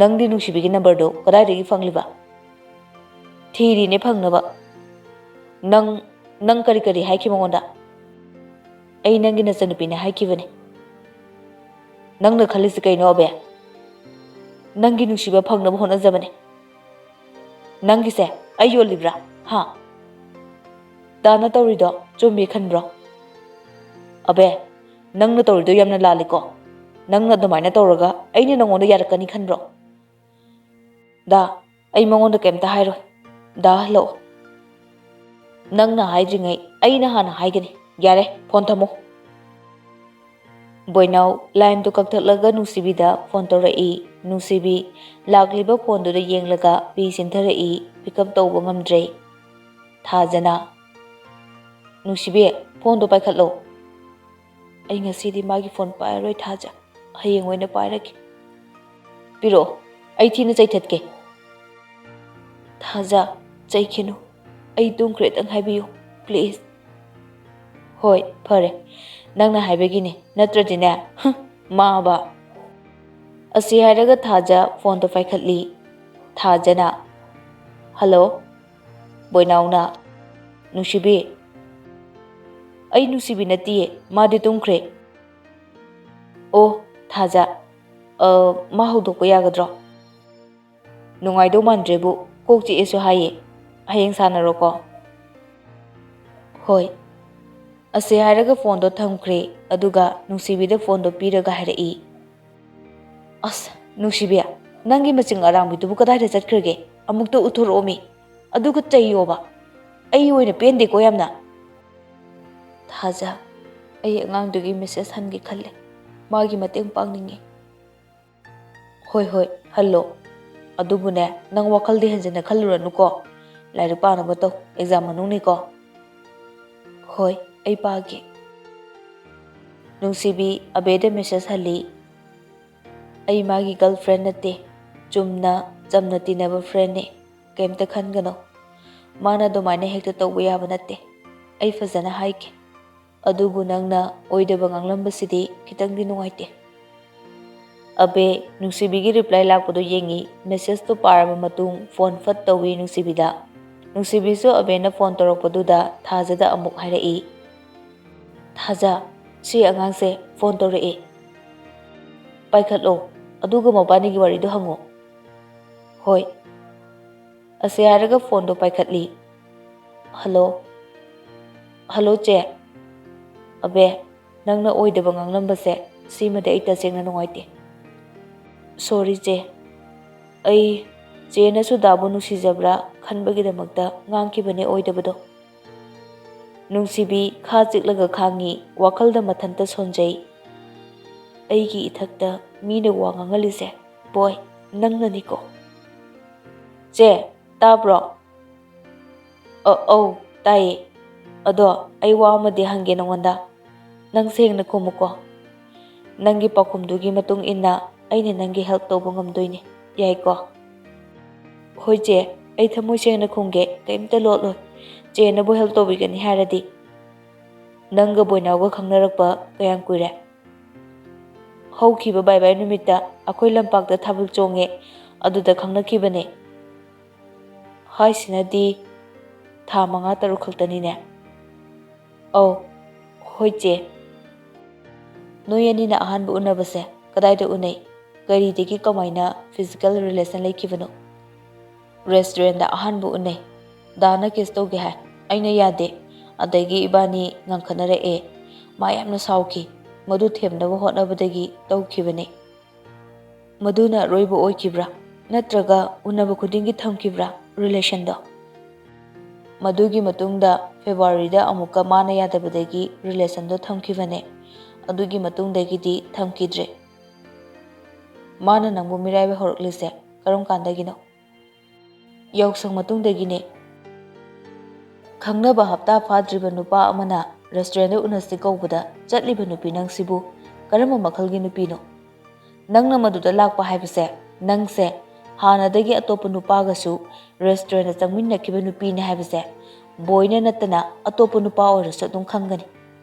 "ꯅꯪꯗꯤ ꯅꯨꯡꯁꯤꯕꯤꯒꯤ ꯅꯝꯕꯔꯗꯣ ꯀꯗꯥꯏꯗꯒꯤ ꯐꯪꯂꯤꯕ?" "ꯊꯤꯔꯤꯅꯦ ꯐꯪꯅꯕ꯫" "ꯅꯪ, ꯅꯪ ꯀꯔꯤ ꯀꯔꯤ ꯍꯥꯏꯈꯤ ꯃꯉꯣꯟꯗ?" "ꯑꯩ ꯅꯪꯒꯤ ꯅꯆꯟꯅꯨꯄꯤꯅꯦ ꯍꯥꯏꯈꯤꯕꯅꯦ꯫" "ꯅꯪꯅ ꯈꯜꯂꯤꯁꯤ ꯀꯩꯅꯣ, ꯑꯕꯦ? ꯅꯪꯒꯤ ꯅꯨꯡꯁꯤꯕ ꯐꯪꯅꯕ ꯍꯣꯠꯅꯖꯕꯅꯦ꯫ ꯅꯪꯒꯤꯁꯦ ꯑꯩ ꯌꯣꯜꯂꯤꯕ꯭ꯔꯥ? ꯍꯥ? ꯗꯥꯅ ꯇꯧꯔꯤꯗꯣ ꯆꯨꯝꯃꯤ ꯈꯟꯕ꯭ꯔꯣ?" "ꯑꯕꯦ, ꯅꯪꯅ ꯇꯧꯔꯤꯗꯣ ꯌꯥꯝꯅ ꯂꯥꯜꯂꯤꯀꯣ꯫ ꯅꯪꯅ ꯑꯗꯨꯃꯥꯏꯅ ꯇꯧꯔꯒ ꯑꯩꯅ ꯅꯪꯉꯣꯟꯗ ꯌꯥꯔꯛꯀꯅꯤ ꯈꯟꯕ꯭ꯔꯣ?" "ꯗꯥ, ꯑꯩ ꯃꯉꯣꯟꯗ ꯀꯩꯝꯇ ꯍꯥꯏꯔꯣꯏ꯫ ꯗꯥ, ꯍꯜꯂꯛꯑꯣ꯫" "ꯅꯪꯅ ꯍꯥꯏꯗ꯭ꯔꯤꯉꯩ ꯑꯩꯅ ꯍꯥꯟꯅ ꯍꯥꯏꯒꯅꯤ꯫ ꯌꯥꯔꯦ, ꯐꯣꯟ ꯊꯝꯃꯣ꯫" ꯕꯣꯏꯅꯥꯎ ꯂꯥꯏꯟꯗꯨ ꯀꯛꯊꯠꯂꯒ ꯅꯨꯡꯁꯤꯕꯤꯗ ꯐꯣꯟ ꯇꯧꯔꯛꯏ꯫ ꯅꯨꯡꯁꯤꯕꯤ ꯂꯥꯛꯂꯤꯕ ꯐꯣꯟꯗꯨꯗ ꯌꯦꯡꯂꯒ ꯄꯤ ꯁꯤꯟꯊꯔꯛꯏ꯫ ꯄꯤꯛ ꯑꯞ ꯇꯧꯕ ꯉꯝꯗ꯭ꯔꯦ꯫ ꯊꯥꯖꯅ, "ꯅꯨꯡꯁꯤꯕꯤ, ꯐꯣꯟꯗꯣ ꯄꯥꯏꯈꯠꯂꯣ꯫" "ꯑꯩ ꯉꯁꯤꯗꯤ ꯃꯥꯒꯤ ꯐꯣꯟ ꯄꯥꯏꯔꯔꯣꯏ ꯊꯥꯖ, ꯍꯌꯦꯡ ꯑꯣꯏꯅ ꯄꯥꯏꯔꯒꯦ꯫" "ꯄꯤꯔꯛꯑꯣ, ꯑꯩ ꯊꯤꯅ ꯆꯩꯊꯠꯀꯦ꯫" "ꯊꯥꯖ, ꯆꯩꯈꯤꯅꯨ, ꯑꯩ ꯇꯨꯝꯈ꯭ꯔꯦꯗꯪ ꯍꯥꯏꯕꯤꯌꯨ, ꯄ꯭ꯂꯤꯖ꯫" "ꯍꯣꯏ, ꯐꯔꯦ꯫ ꯅꯪꯅ ꯍꯥꯏꯕꯒꯤꯅꯦ, ꯅꯠꯇ꯭ꯔꯗꯤꯅꯦ, ꯍꯨꯝ, ꯃꯥꯕ"꯫ ꯑꯁꯤ ꯍꯥꯏꯔꯒ ꯊꯥꯖ ꯐꯣꯟꯗꯣ ꯄꯥꯏꯈꯠꯂꯤ꯫ ꯊꯥꯖꯅ, "ꯍꯜꯂꯣ"꯫ ꯕꯣꯏꯅꯥꯎꯅ, "ꯅꯨꯡꯁꯤꯕꯤ"꯫ "ꯑꯩ ꯅꯨꯡꯁꯤꯕꯤ ꯅꯠꯇꯤꯌꯦ, ꯃꯥꯗꯤ ꯇꯨꯝꯈ꯭ꯔꯦ"꯫ "ꯑꯣ, ꯊꯥꯖ, ꯑ, ꯃꯥ ꯍꯧꯗꯣꯛꯄ ꯌꯥꯒꯗ꯭ꯔꯣ?" "ꯅꯨꯡꯉꯥꯏꯗꯧ ꯃꯥꯟꯗ꯭ꯔꯦꯕꯨ, ꯀꯣꯛ ꯆꯤꯛꯑꯦꯁꯨ ꯍꯥꯏꯌꯦ꯫ ꯍꯌꯦꯡ ꯁꯥꯟꯅꯔꯣꯀꯣ"꯫ "ꯍꯣꯏ"꯫ ꯑꯁꯤ ꯍꯥꯏꯔꯒ ꯐꯣꯟꯗꯣ ꯊꯝꯈ꯭ꯔꯦ, ꯑꯗꯨꯒ ꯅꯨꯡꯁꯤꯕꯤꯗ ꯐꯣꯟꯗꯣ ꯄꯤꯔꯒ ꯍꯥꯏꯔꯛꯏ, "ꯑꯁ, ꯅꯨꯡꯁꯤꯕꯤ, ꯅꯪꯒꯤ ꯃꯆꯤꯡ ꯑꯔꯥꯡꯕꯤꯗꯨꯕꯨ ꯀꯗꯥꯏꯗ ꯆꯠꯈ꯭ꯔꯒꯦ? ꯑꯃꯨꯛꯇ ꯎꯠꯊꯣꯔꯛꯑꯣꯃꯤ, ꯑꯗꯨꯒ ꯆꯩꯌꯣꯕ꯫ ꯑꯩ ꯑꯣꯏꯅ ꯄꯦꯟꯗꯦꯀꯣ ꯌꯥꯝꯅ"꯫ "ꯊꯥꯖ, ꯑꯩ ꯑꯉꯥꯡꯗꯨꯒꯤ ꯃꯦꯁꯦꯖ ꯍꯟꯒꯦ ꯈꯜꯂꯦ꯫ ꯃꯥꯒꯤ ꯃꯇꯦꯡ ꯄꯥꯡꯅꯤꯡꯉꯤ"꯫ "ꯍꯣꯏ, ꯍꯣꯏ, ꯍꯜꯂꯣ꯫ ꯑꯗꯨꯕꯨꯅꯦ, ꯅꯪ ꯋꯥꯈꯜꯗꯤ ꯍꯦꯟꯖꯤꯟꯅ ꯈꯜꯂꯨꯔꯅꯨꯀꯣ꯫ ꯂꯥꯏꯔꯤꯛ ꯄꯥꯅꯕ ꯇꯧ, ꯑꯦꯛꯖꯥꯝ ꯃꯅꯨꯡꯅꯤꯀꯣ"꯫ "ꯍꯣꯏ, ꯑꯩ ꯄꯥꯒꯦ"꯫ ꯅꯨꯡꯁꯤꯕꯤ ꯑꯕꯦꯗ ꯃꯦꯁꯦꯖ ꯍꯜꯂꯤ, "ꯑꯩ ꯃꯥꯒꯤ ꯒꯔꯜ ꯐ꯭ꯔꯦꯟ ꯅꯠꯇꯦ, ꯆꯨꯝꯅ ꯆꯝꯅ ꯇꯤꯟꯅꯕ ꯐ꯭ꯔꯦꯟꯅꯦ꯫ ꯀꯩꯝꯇ ꯈꯟꯒꯅꯨ꯫ ꯃꯥꯅ ꯑꯗꯨꯃꯥꯏꯅ ꯍꯦꯛꯇ ꯇꯧꯕ ꯌꯥꯕ ꯅꯠꯇꯦ꯫ ꯑꯩ ꯐꯖꯅ ꯍꯥꯏꯒꯦ꯫ ꯑꯗꯨꯕꯨ ꯅꯪꯅ ꯑꯣꯏꯗꯕ ꯉꯥꯡꯂꯝꯕꯁꯤꯗꯤ ꯈꯤꯇꯪꯗꯤ ꯅꯨꯡꯉꯥꯏꯇꯦ"꯫ ꯑꯕꯦ ꯅꯨꯡꯁꯤꯕꯤꯒꯤ ꯔꯤꯄ꯭ꯂꯥꯏ ꯂꯥꯛꯄꯗꯨ ꯌꯦꯡꯉꯤ꯫ ꯃꯦꯁꯦꯖꯇꯨ ꯄꯥꯔꯕ ꯃꯇꯨꯡ ꯐꯣꯟ ꯐꯠ ꯇꯧꯏ ꯅꯨꯡꯁꯤꯕꯤꯗ꯫ ꯅꯨꯡꯁꯤꯕꯤꯁꯨ ꯑꯕꯦꯅ ꯐꯣꯟ ꯇꯧꯔꯛꯄꯗꯨꯗ ꯊꯥꯖꯗ ꯑꯃꯨꯛ ꯍꯥꯏꯔꯛꯏ, "ꯊꯥꯖ, ꯁꯤ ꯑꯉꯥꯡꯁꯦ ꯐꯣꯟ ꯇꯧꯔꯛꯑꯦ꯫ ꯄꯥꯏꯈꯠꯂꯣ, ꯑꯗꯨꯒ ꯃꯕꯥꯅꯤꯒꯤ ꯋꯥꯔꯤꯗꯣ ꯍꯪꯉꯣ"꯫ "ꯍꯣꯏ"꯫ ꯑꯁꯤ ꯍꯥꯏꯔꯒ ꯐꯣꯟꯗꯣ ꯄꯥꯏꯈꯠꯂꯤ꯫ "ꯍꯜꯂꯣ"꯫ "ꯍꯜꯂꯣ, ꯆꯦ"꯫ "ꯑꯕꯦ, ꯅꯪꯅ ꯑꯣꯏꯗꯕ ꯉꯥꯡꯂꯝꯕꯁꯦ, ꯁꯤꯃꯗꯤ ꯑꯩ ꯇꯁꯦꯡꯅ ꯅꯨꯡꯉꯥꯏꯇꯦ"꯫ "ꯁꯣꯔꯤ, ꯆꯦ꯫ ꯑꯩ ꯆꯦꯅꯁꯨ ꯗꯥꯕꯨ ꯅꯨꯡꯁꯤꯖꯕ꯭ꯔꯥ ꯈꯟꯕꯒꯤꯗꯃꯛꯇ ꯉꯥꯡꯈꯤꯕꯅꯦ ꯑꯣꯏꯗꯕꯗꯣ"꯫ ꯅꯨꯡꯁꯤꯕꯤ ꯈꯥ ꯆꯤꯛꯂꯒ ꯈꯥꯡꯉꯤ, ꯋꯥꯈꯜꯗ ꯃꯊꯟꯇ ꯁꯣꯟꯖꯩ꯫ "ꯑꯩꯒꯤ ꯏꯊꯛꯇ ꯃꯤꯅ ꯋꯥ ꯉꯥꯡꯍꯜꯂꯤꯁꯦ, ꯕꯣꯏ, ꯅꯪꯅꯅꯤꯀꯣ"꯫ "ꯆꯦ, ꯇꯥꯕ꯭ꯔꯣ?" "ꯑ-, ꯑꯧ, ꯇꯥꯏꯌꯦ꯫ ꯑꯗꯣ ꯑꯩ ꯋꯥ ꯑꯃꯗꯤ ꯍꯪꯒꯦ ꯅꯉꯣꯟꯗ꯫ ꯅꯪ ꯁꯦꯡꯅ ꯈꯨꯝꯃꯨꯀꯣ꯫ ꯅꯪꯒꯤ ꯄꯥꯎꯈꯨꯝꯗꯨꯒꯤ ꯃꯇꯨꯡ ꯏꯟꯅ ꯑꯩꯅ ꯅꯪꯒꯤ ꯍꯦꯜꯞ ꯇꯧꯕ ꯉꯝꯗꯣꯏꯅꯦ꯫ ꯌꯥꯏꯀꯣ?" "ꯍꯣꯏ ꯆꯦ, ꯑꯩ ꯊꯃꯣꯏ ꯁꯦꯡꯅ ꯈꯨꯝꯒꯦ, ꯀꯩꯝꯇ ꯂꯣꯠꯂꯣꯏ꯫ ꯆꯦꯅꯕꯨ ꯍꯦꯜꯞ ꯇꯧꯕꯤꯒꯅꯤ ꯍꯥꯏꯔꯗꯤ"꯫ ꯅꯪꯒ ꯕꯣꯏꯅꯥꯎꯒ ꯈꯪꯅꯔꯛꯄ ꯀꯌꯥꯝ ꯀꯨꯏꯔꯦ? ꯍꯧꯈꯤꯕ ꯕꯥꯏ ꯕꯥꯏ ꯅꯨꯃꯤꯠꯇ ꯑꯩꯈꯣꯏ ꯂꯝꯄꯥꯛꯇ ꯊꯥꯕꯜ ꯆꯣꯡꯉꯦ, ꯑꯗꯨꯗ ꯈꯪꯅꯈꯤꯕꯅꯦ꯫ ꯍꯥꯏꯁꯤꯅꯗꯤ ꯊꯥ ꯃꯉꯥ ꯇꯔꯨꯛ ꯈꯛꯇꯅꯤꯅꯦ꯫ ꯑꯧ, ꯍꯣꯏ ꯆꯦ꯫ ꯅꯣꯏ ꯑꯅꯤꯅ ꯑꯍꯥꯟꯕ ꯎꯅꯕꯁꯦ ꯀꯗꯥꯏꯗ ꯎꯅꯩ? ꯀꯔꯤꯗꯒꯤ ꯀꯃꯥꯏꯅ physical relation ꯂꯩꯈꯤꯕꯅꯣ? Restaurantꯗ ꯑꯍꯥꯟꯕ ꯎꯅꯩ꯫ ꯗꯥꯅ kiss ꯇꯧꯒꯦ ꯍꯥꯏ, ꯑꯩꯅ ꯌꯥꯗꯦ꯫ ꯑꯗꯒꯤ ꯏꯕꯥꯅꯤ ꯉꯥꯡꯈꯠꯅꯔꯛꯑꯦ꯫ ꯃꯥ ꯌꯥꯝꯅ ꯁꯥꯎꯈꯤ꯫ ꯃꯗꯨ ꯊꯦꯝꯅꯕ ꯍꯣꯠꯅꯕꯗꯒꯤ ꯇꯧꯈꯤꯕꯅꯤ꯫ ꯃꯗꯨꯅ ꯑꯔꯣꯏꯕ ꯑꯣꯏꯈꯤꯕ꯭ꯔꯥ? ꯅꯠꯇ꯭ꯔꯒ ꯎꯅꯕ ꯈꯨꯗꯤꯡꯒꯤ ꯊꯝꯈꯤꯕ꯭ꯔꯥ relationꯗꯣ? ꯃꯗꯨꯒꯤ ꯃꯇꯨꯡꯗ Februaryꯗ ꯑꯃꯨꯛꯀ ꯃꯥꯅ ꯌꯥꯗꯕꯗꯒꯤ relationꯗꯣ ꯊꯝꯈꯤꯕꯅꯦ꯫ ꯑꯗꯨꯒꯤ ꯃꯇꯨꯡꯗꯒꯤꯗꯤ ꯊꯝꯈꯤꯗ꯭ꯔꯦ꯫ ꯃꯥꯅ ꯅꯪꯕꯨ ꯃꯤꯔꯥꯏꯕ ꯍꯧꯔꯛꯂꯤꯁꯦ ꯀꯔꯝ ꯀꯥꯟꯗꯒꯤꯅꯣ? ꯌꯥꯎꯁꯪ ꯃꯇꯨꯡꯗꯒꯤꯅꯦ꯫ ꯈꯪꯅꯕ ꯍꯞꯇꯥ ꯐꯥꯗ꯭ꯔꯤꯕ ꯅꯨꯄꯥ ꯑꯃꯅ restaurantꯗ ꯎꯅꯁꯤ ꯀꯧꯕꯗ ꯆꯠꯂꯤꯕ ꯅꯨꯄꯤ ꯅꯪꯁꯤꯕꯨ ꯀꯔꯝꯕ ꯃꯈꯜꯒꯤ ꯅꯨꯄꯤꯅꯣ? ꯅꯪꯅ ꯃꯗꯨꯗ ꯂꯥꯛꯄ ꯍꯥꯏꯕꯁꯦ, ꯅꯪꯁꯦ ꯍꯥꯟꯅꯗꯒꯤ ꯑꯇꯣꯞꯄ ꯅꯨꯄꯥꯒꯁꯨ restaurantꯗ ꯆꯪꯃꯤꯟꯅꯈꯤꯕ ꯅꯨꯄꯤꯅꯤ ꯍꯥꯏꯕꯁꯦ ꯕꯣꯏꯅ ꯅꯠꯇꯅ ꯑꯇꯣꯞꯄ ꯅꯨꯄꯥ ꯑꯣꯏꯔꯁꯨ ꯑꯗꯨꯝ ꯈꯪꯒꯅꯤ꯫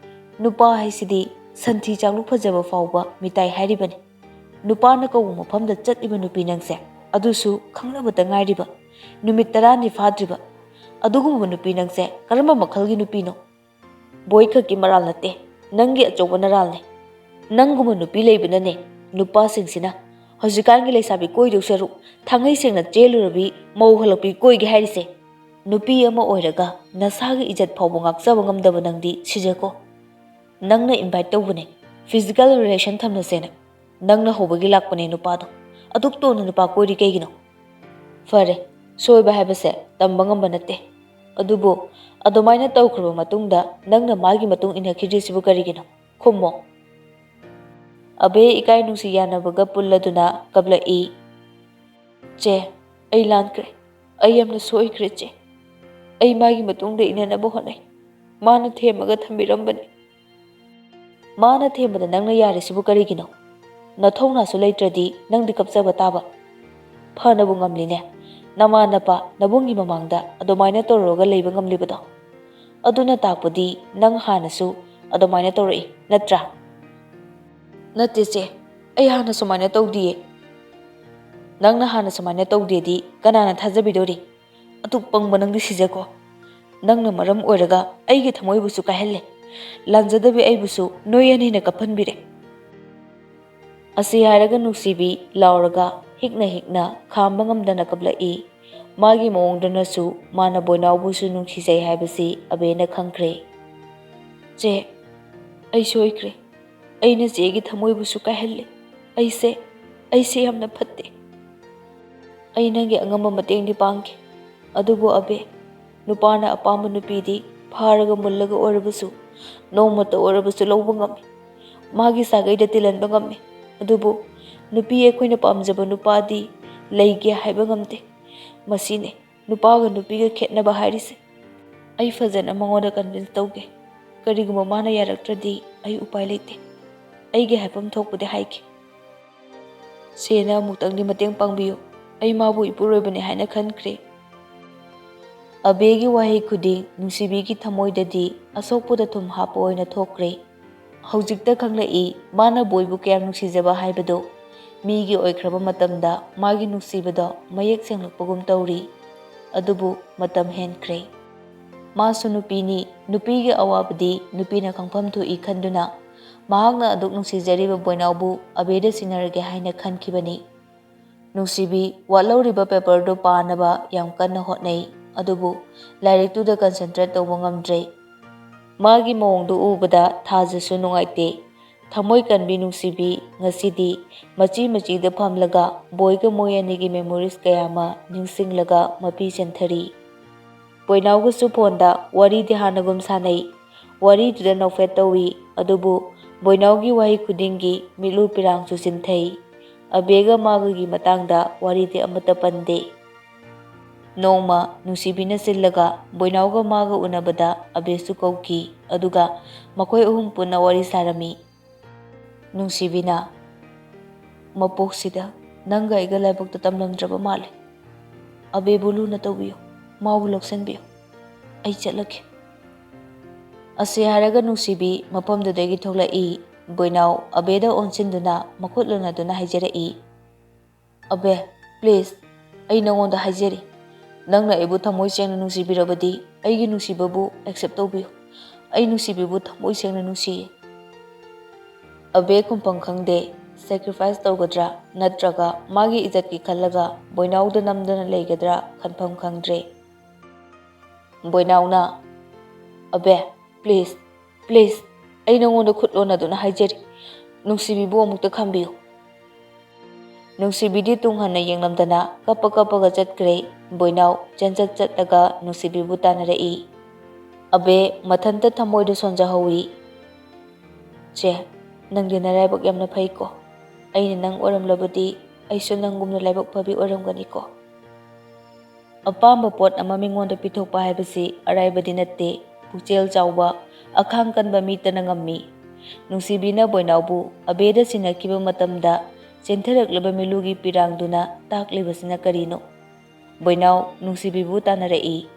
ꯅꯨꯄꯥ ꯍꯥꯏꯁꯤꯗꯤ ꯁꯟꯊꯤ ꯆꯥꯛꯂꯨꯛ ꯐꯖꯕ ꯐꯥꯎꯕ ꯃꯤꯇꯥꯏ ꯍꯥꯏꯔꯤꯕꯅꯤ꯫ ꯅꯨꯄꯥꯅ ꯀꯧꯕ ꯃꯐꯝꯗ ꯆꯠꯂꯤꯕ ꯅꯨꯄꯤ ꯅꯪꯁꯦ, ꯑꯗꯨꯁꯨ ꯈꯪꯅꯕꯇ ꯉꯥꯏꯔꯤꯕ, ꯅꯨꯃꯤꯠ ꯇꯔꯥꯅꯤ ꯐꯥꯗ꯭ꯔꯤꯕ, ꯑꯗꯨꯒꯨꯝꯕ ꯅꯨꯄꯤ ꯅꯪꯁꯦ ꯀꯔꯝꯕ ꯃꯈꯜꯒꯤ ꯅꯨꯄꯤꯅꯣ? ꯕꯣꯏ ꯈꯛꯀꯤ ꯃꯔꯥꯜ ꯅꯠꯇꯦ, ꯅꯪꯒꯤ ꯑꯆꯧꯕ ꯅꯔꯥꯜꯅꯦ꯫ ꯅꯪꯒꯨꯝꯕ ꯅꯨꯄꯤ ꯂꯩꯕꯅꯅꯦ ꯅꯨꯄꯥꯁꯤꯡꯁꯤꯅ ꯍꯧꯖꯤꯛꯀꯥꯟꯒꯤ ꯂꯩꯁꯥꯕꯤ ꯀꯣꯏꯗꯧ ꯁꯔꯨꯛ ꯊꯥꯡꯉꯩ ꯁꯦꯡꯅ ꯆꯦꯜꯂꯨꯔꯕꯤ ꯃꯧ ꯍꯜꯂꯛꯄꯤ ꯀꯣꯏꯒꯦ ꯍꯥꯏꯔꯤꯁꯦ꯫ ꯅꯨꯄꯤ ꯑꯃ ꯑꯣꯏꯔꯒ ꯅꯁꯥꯒꯤ ꯏꯖꯠ ꯐꯥꯎꯕ ꯉꯥꯛꯆꯕ ꯉꯝꯗꯕ ꯅꯪꯗꯤ ꯁꯤꯖꯈꯣ꯫ ꯅꯪꯅ invite ꯇꯧꯕꯅꯦ physical relation ꯊꯝꯅꯁꯦꯅ꯫ ꯅꯪꯅ ꯍꯧꯕꯒꯤ ꯂꯥꯛꯄꯅꯦ ꯅꯨꯄꯥꯗꯣ꯫ ꯑꯗꯨꯛ ꯇꯣꯟꯅ ꯅꯨꯄꯥ ꯀꯣꯏꯔꯤ ꯀꯩꯒꯤꯅꯣ? ꯐꯔꯦ, ꯁꯣꯏꯕ ꯍꯥꯏꯕꯁꯦ ꯇꯝꯕ ꯉꯝꯕ ꯅꯠꯇꯦ꯫ ꯑꯗꯨꯕꯨ ꯑꯗꯨꯃꯥꯏꯅ ꯇꯧꯈ꯭ꯔꯕ ꯃꯇꯨꯡꯗ ꯅꯪꯅ ꯃꯥꯒꯤ ꯃꯇꯨꯡ ꯏꯟꯅꯈꯤꯗ꯭ꯔꯤꯁꯤꯕꯨ ꯀꯔꯤꯒꯤꯅꯣ? ꯈꯨꯝꯃꯣ꯫ ꯑꯕꯦ ꯏꯀꯥꯏ ꯅꯨꯡꯁꯤ ꯌꯥꯅꯕꯒ ꯄꯨꯜꯂꯗꯨꯅ ꯀꯞꯂꯛꯏ꯫ ꯆꯦ, ꯑꯩ ꯂꯥꯟꯈ꯭ꯔꯦ꯫ ꯑꯩ ꯌꯥꯝꯅ ꯁꯣꯏꯈ꯭ꯔꯦ ꯆꯦ꯫ ꯑꯩ ꯃꯥꯒꯤ ꯃꯇꯨꯡꯗ ꯏꯟꯅꯅꯕ ꯍꯣꯠꯅꯩ꯫ ꯃꯥꯅ ꯊꯦꯝꯃꯒ ꯊꯝꯕꯤꯔꯝꯕꯅꯤ꯫ ꯃꯥꯅ ꯊꯦꯝꯕꯗ ꯅꯪꯅ ꯌꯥꯔꯤꯁꯤꯕꯨ ꯀꯔꯤꯒꯤꯅꯣ? ꯅꯊꯧꯅꯥꯁꯨ ꯂꯩꯇ꯭ꯔꯗꯤ ꯅꯪꯗꯤ ꯀꯞꯆꯕ ꯇꯥꯕ꯫ ꯐꯅꯕꯨ ꯉꯝꯂꯤꯅꯦ, ꯅꯃꯥ ꯅꯄꯥ ꯅꯕꯨꯡꯒꯤ ꯃꯃꯥꯡꯗ ꯑꯗꯨꯃꯥꯏꯅ ꯇꯧꯔꯨꯔꯒ ꯂꯩꯕ ꯉꯝꯂꯤꯕꯗꯣ꯫ ꯑꯗꯨꯅ ꯇꯥꯛꯄꯗꯤ ꯅꯪ ꯍꯥꯟꯅꯁꯨ ꯑꯗꯨꯃꯥꯏꯅ ꯇꯧꯔꯛꯏ, ꯅꯠꯇ꯭ꯔꯥ?" "ꯅꯠꯇꯦ ꯆꯦ, ꯑꯩ ꯍꯥꯟꯅ ꯁꯨꯃꯥꯏꯅ ꯇꯧꯗꯤꯌꯦ꯫" "ꯅꯪꯅ ꯍꯥꯟꯅ ꯁꯨꯃꯥꯏꯅ ꯇꯧꯗꯦꯗꯤ ꯀꯅꯥꯅ ꯊꯥꯖꯕꯤꯗꯣꯔꯤ? ꯑꯗꯨꯛ ꯄꯪꯕ ꯅꯪꯗꯤ ꯁꯤꯖꯈꯣ꯫ ꯅꯪꯅ ꯃꯔꯝ ꯑꯣꯏꯔꯒ ꯑꯩꯒꯤ ꯊꯃꯣꯏꯕꯨꯁꯨ ꯀꯥꯏꯍꯜꯂꯦ꯫ ꯂꯥꯟꯖꯗꯕꯤ ꯑꯩꯕꯨꯁꯨ ꯅꯣꯏ ꯑꯅꯤꯅ ꯀꯞꯍꯟꯕꯤꯔꯦ꯫" ꯑꯁꯤ ꯍꯥꯏꯔꯒ ꯅꯨꯡꯁꯤꯕꯤ ꯂꯥꯎꯔꯒ ꯍꯤꯛꯅ ꯍꯤꯛꯅ ꯈꯥꯝꯕ ꯉꯝꯗꯅ ꯀꯞꯂꯛꯏ꯫ ꯃꯥꯒꯤ ꯃꯑꯣꯡꯗꯨꯅꯁꯨ ꯃꯥꯅ ꯕꯣꯏꯅꯥꯎꯕꯨꯁꯨ ꯅꯨꯡꯁꯤꯖꯩ ꯍꯥꯏꯕꯁꯤ ꯑꯕꯦꯅ ꯈꯪꯈ꯭ꯔꯦ꯫ "ꯆꯦ, ꯑꯩ ꯁꯣꯏꯈ꯭ꯔꯦ꯫ ꯑꯩꯅ ꯆꯦꯒꯤ ꯊꯃꯣꯏꯕꯨꯁꯨ ꯀꯥꯏꯍꯜꯂꯦ꯫ ꯑꯩꯁꯦ, ꯑꯩꯁꯦ ꯌꯥꯝꯅ ꯐꯠꯇꯦ꯫ ꯑꯩ ꯅꯪꯒꯤ ꯑꯉꯝꯕ ꯃꯇꯦꯡꯗꯤ ꯄꯥꯡꯈꯤ꯫ ꯑꯗꯨꯕꯨ ꯑꯕꯦ, ꯅꯨꯄꯥꯅ ꯑꯄꯥꯝꯕ ꯅꯨꯄꯤꯗꯤ ꯐꯥꯔꯒ ꯃꯨꯜꯂꯒ ꯑꯣꯏꯔꯕꯁꯨ, ꯅꯣꯡꯃꯇ ꯑꯣꯏꯔꯕꯁꯨ ꯂꯧꯕ ꯉꯝꯃꯤ꯫ ꯃꯥꯒꯤ ꯁꯥꯒꯩꯗ ꯇꯤꯜꯍꯟꯕ ꯉꯝꯃꯤ꯫ ꯑꯗꯨꯕꯨ ꯅꯨꯄꯤ ꯑꯩꯈꯣꯏꯅ ꯄꯥꯝꯖꯕ ꯅꯨꯄꯥꯗꯤ ꯂꯩꯒꯦ ꯍꯥꯏꯕ ꯉꯝꯗꯦ꯫ ꯃꯁꯤꯅꯤ ꯅꯨꯄꯥꯒ ꯅꯨꯄꯤꯒ ꯈꯦꯠꯅꯕ ꯍꯥꯏꯔꯤꯁꯦ꯫ ꯑꯩ ꯐꯖꯅ ꯃꯉꯣꯟꯗ convince ꯇꯧꯒꯦ꯫ ꯀꯔꯤꯒꯨꯝꯕ ꯃꯥꯅ ꯌꯥꯔꯛꯇ꯭ꯔꯗꯤ ꯑꯩ ꯎꯄꯥꯏ ꯂꯩꯇꯦ꯫ ꯑꯩꯒꯤ ꯍꯥꯏꯐꯝ ꯊꯣꯛꯄꯗꯤ ꯍꯥꯏꯒꯦ꯫ ꯆꯦꯅ ꯑꯃꯨꯛꯇꯪꯗꯤ ꯃꯇꯦꯡ ꯄꯥꯡꯕꯤꯌꯨ꯫ ꯑꯩ ꯃꯥꯕꯨ ꯏꯄꯨꯔꯣꯏꯕꯅꯤ ꯍꯥꯏꯅ ꯈꯟꯈ꯭ꯔꯦ꯫" ꯑꯕꯦꯒꯤ ꯋꯥꯍꯩ ꯈꯨꯗꯤꯡ ꯅꯨꯡꯁꯤꯕꯤꯒꯤ ꯊꯃꯣꯏꯗꯗꯤ ꯑꯁꯣꯛꯄꯗ ꯊꯨꯝ ꯍꯥꯞꯄ ꯑꯣꯏꯅ ꯊꯣꯛꯈ꯭ꯔꯦ꯫ ꯍꯧꯖꯤꯛꯇ ꯈꯪꯂꯛꯏ, ꯃꯥꯅ ꯕꯣꯏꯕꯨ ꯀꯌꯥꯝ ꯅꯨꯡꯁꯤꯖꯕ ꯍꯥꯏꯕꯗꯨ꯫ ꯃꯤꯒꯤ ꯑꯣꯏꯈ꯭ꯔꯕ ꯃꯇꯝꯗ ꯃꯥꯒꯤ ꯅꯨꯡꯁꯤꯕꯗꯣ ꯃꯌꯦꯛ ꯁꯦꯡꯂꯛꯄꯒꯨꯝ ꯇꯧꯔꯤ꯫ ꯑꯗꯨꯕꯨ ꯃꯇꯝ ꯍꯦꯟꯈ꯭ꯔꯦ꯫ ꯃꯥꯁꯨ ꯅꯨꯄꯤꯅꯤ, ꯅꯨꯄꯤꯒꯤ ꯑꯋꯥꯕꯗꯤ ꯅꯨꯄꯤꯅ ꯈꯪꯐꯝ ꯊꯣꯛꯏ ꯈꯟꯗꯨꯅ ꯃꯍꯥꯛꯅ ꯑꯗꯨꯛ ꯅꯨꯡꯁꯤꯖꯔꯤꯕ ꯕꯣꯏꯅꯥꯎꯕꯨ ꯑꯕꯦꯗ ꯁꯤꯟꯅꯔꯒꯦ ꯍꯥꯏꯅ ꯈꯟꯈꯤꯕꯅꯤ꯫ ꯅꯨꯡꯁꯤꯕꯤ, ꯋꯥꯠꯍꯧꯔꯤꯕ paperꯗꯨ ꯄꯥꯅꯕ ꯌꯥꯝ ꯀꯟꯅ ꯍꯣꯠꯅꯩ, ꯑꯗꯨꯕꯨ ꯂꯥꯏꯔꯤꯛꯇꯨꯗ concentrate ꯇꯧꯕ ꯉꯝꯗ꯭ꯔꯦ꯫ ꯃꯥꯒꯤ ꯃꯑꯣꯡꯗꯨ ꯎꯕꯗ ꯊꯥꯖꯁꯨ ꯅꯨꯡꯉꯥꯏꯇꯦ꯫ ꯊꯃꯣꯏ ꯀꯟꯕꯤ ꯅꯨꯡꯁꯤꯕꯤ ꯉꯁꯤꯗꯤ ꯃꯆꯤ ꯃꯆꯤꯗ ꯐꯝꯂꯒ ꯕꯣꯏꯒ ꯃꯣꯏ ꯑꯅꯤꯒꯤ memories ꯀꯌꯥ ꯑꯃ ꯅꯤꯡꯁꯤꯡꯂꯒ ꯃꯄꯤ ꯆꯦꯟꯊꯔꯤ꯫ ꯕꯣꯏꯅꯥꯎꯒꯁꯨ ꯐꯣꯟꯗ ꯋꯥꯔꯤꯗꯤ ꯍꯥꯟꯅꯒꯨꯝ ꯁꯥꯟꯅꯩ꯫ ꯋꯥꯔꯤꯗꯨꯗ ꯅꯣꯛꯐꯦꯠ ꯇꯧꯏ, ꯑꯗꯨꯕꯨ ꯕꯣꯏꯅꯥꯎꯒꯤ ꯋꯥꯍꯩ ꯈꯨꯗꯤꯡꯒꯤ ꯃꯤꯠꯂꯨ ꯄꯤꯔꯥꯡꯁꯨ ꯆꯤꯟꯊꯩ꯫ ꯑꯕꯦꯒ ꯃꯥꯒꯒꯤ ꯃꯇꯥꯡꯗ ꯋꯥꯔꯤꯗꯤ ꯑꯃꯠꯇ ꯄꯟꯗꯦ꯫ ꯅꯣꯡꯃ ꯅꯨꯡꯁꯤꯕꯤꯅ ꯁꯤꯜꯂꯒ ꯕꯣꯏꯅꯥꯎꯒ ꯃꯥꯒ ꯎꯅꯕꯗ ꯑꯕꯦꯁꯨ ꯀꯧꯈꯤ, ꯑꯗꯨꯒ ꯃꯈꯣꯏ ꯑꯍꯨꯝ ꯄꯨꯟꯅ ꯋꯥꯔꯤ ꯁꯥꯔꯝꯃꯤ꯫ ꯅꯨꯡꯁꯤꯕꯤꯅ, "ꯃꯄꯣꯛꯁꯤꯗ ꯅꯪꯒ ꯑꯩꯒ ꯂꯥꯏꯕꯛꯇ ꯇꯝꯂꯝꯗ꯭ꯔꯕ ꯃꯥꯜꯂꯦ꯫ ꯑꯕꯦꯕꯨ ꯂꯨꯅ ꯇꯧꯕꯤꯌꯨ, ꯃꯥꯕꯨ ꯂꯧꯁꯤꯟꯕꯤꯌꯨ꯫ ꯑꯩ ꯆꯠꯂꯒꯦ꯫" ꯑꯁꯤ ꯍꯥꯏꯔꯒ ꯅꯨꯡꯁꯤꯕꯤ ꯃꯐꯝꯗꯨꯗꯒꯤ ꯊꯣꯛꯂꯛꯏ꯫ ꯕꯣꯏꯅꯥꯎ ꯑꯕꯦꯗ ꯑꯣꯟꯁꯤꯟꯗꯨꯅ ꯃꯈꯨꯠ ꯂꯣꯟꯅꯗꯨꯅ ꯍꯥꯏꯖꯔꯛꯏ, "ꯑꯕꯦ, please, ꯑꯩ ꯅꯉꯣꯟꯗ ꯍꯥꯏꯖꯔꯤ, ꯅꯪꯅ ꯑꯩꯕꯨ ꯊꯃꯣꯏ ꯁꯦꯡꯅ ꯅꯨꯡꯁꯤꯕꯤꯔꯕꯗꯤ ꯑꯩꯒꯤ ꯅꯨꯡꯁꯤꯕꯕꯨ accept ꯇꯧꯕꯤꯌꯨ꯫ ꯑꯩ ꯅꯨꯡꯁꯤꯕꯤꯕꯨ ꯊꯃꯣꯏ ꯁꯦꯡꯅ ꯅꯨꯡꯁꯤꯌꯦ꯫" ꯑꯕꯦ ꯈꯨꯝꯐꯝ ꯈꯪꯗꯦ꯫ Sacrifice ꯇꯧꯒꯗ꯭ꯔꯥ ꯅꯠꯇ꯭ꯔꯒ ꯃꯥꯒꯤ ꯏꯖꯠꯀꯤ ꯈꯜꯂꯒ ꯕꯣꯏꯅꯥꯎꯗ ꯅꯝꯗꯅ ꯂꯩꯒꯗ꯭ꯔꯥ ꯈꯟꯐꯝ ꯈꯪꯗ꯭ꯔꯦ꯫ ꯕꯣꯏꯅꯥꯎꯅ, "ꯑꯕꯦ, please, please, ꯑꯩ ꯅꯉꯣꯟꯗ ꯈꯨꯠ ꯂꯣꯟꯅꯗꯨꯅ ꯍꯥꯏꯖꯔꯤ, ꯅꯨꯡꯁꯤꯕꯤꯕꯨ ꯑꯃꯨꯛꯇ ꯈꯟꯕꯤꯌꯨ꯫" ꯅꯨꯡꯁꯤꯕꯤꯗꯤ ꯇꯨꯡ ꯍꯟꯅ ꯌꯦꯡꯂꯝꯗꯅ ꯀꯞꯄ ꯀꯞꯄꯒ ꯆꯠꯈ꯭ꯔꯦ꯫ ꯕꯣꯏꯅꯥꯎ ꯆꯦꯟꯆꯠ ꯆꯠꯂꯒ ꯅꯨꯡꯁꯤꯕꯤꯕꯨ ꯇꯥꯟꯅꯔꯛꯏ꯫ ꯑꯕꯦ ꯃꯊꯟꯇ ꯊꯃꯣꯏꯗ ꯁꯣꯟꯖꯍꯧꯏ꯫ "ꯆꯦ, ꯅꯪꯗꯤ ꯅꯔꯥꯏꯕꯛ ꯌꯥꯝꯅ ꯐꯩꯀꯣ꯫ ꯑꯩꯅ ꯅꯪ ꯑꯣꯏꯔꯝꯂꯕꯗꯤ ꯑꯩꯁꯨ ꯅꯪꯒꯨꯝꯅ ꯂꯥꯏꯕꯛ ꯐꯕꯤ ꯑꯣꯏꯔꯝꯒꯅꯤꯀꯣ꯫" ꯑꯄꯥꯝꯕ ꯄꯣꯠ ꯑꯃ ꯃꯤꯉꯣꯟꯗ ꯄꯤꯊꯣꯛꯄ ꯍꯥꯏꯕꯁꯤ ꯑꯔꯥꯏꯕꯗꯤ ꯅꯠꯇꯦ꯫ ꯄꯨꯛꯆꯦꯜ ꯆꯥꯎꯕ, ꯑꯈꯥꯡ ꯀꯟꯕ ꯃꯤꯇꯅ ꯉꯝꯃꯤ꯫ ꯅꯨꯡꯁꯤꯕꯤꯅ ꯕꯣꯏꯅꯥꯎꯕꯨ ꯑꯕꯦꯗ ꯁꯤꯟꯅꯈꯤꯕ ꯃꯇꯝꯗ ꯆꯦꯟꯊꯔꯛꯂꯤꯕ ꯃꯤꯂꯨꯒꯤ ꯄꯤꯔꯥꯡꯗꯨꯅ ꯇꯥꯛꯂꯤꯕꯁꯤꯅ ꯀꯔꯤꯅꯣ? ꯕꯣꯏꯅꯥꯎ ꯅꯨꯡꯁꯤꯕꯤꯕꯨ ꯇꯥꯟꯅꯔꯛꯏ꯫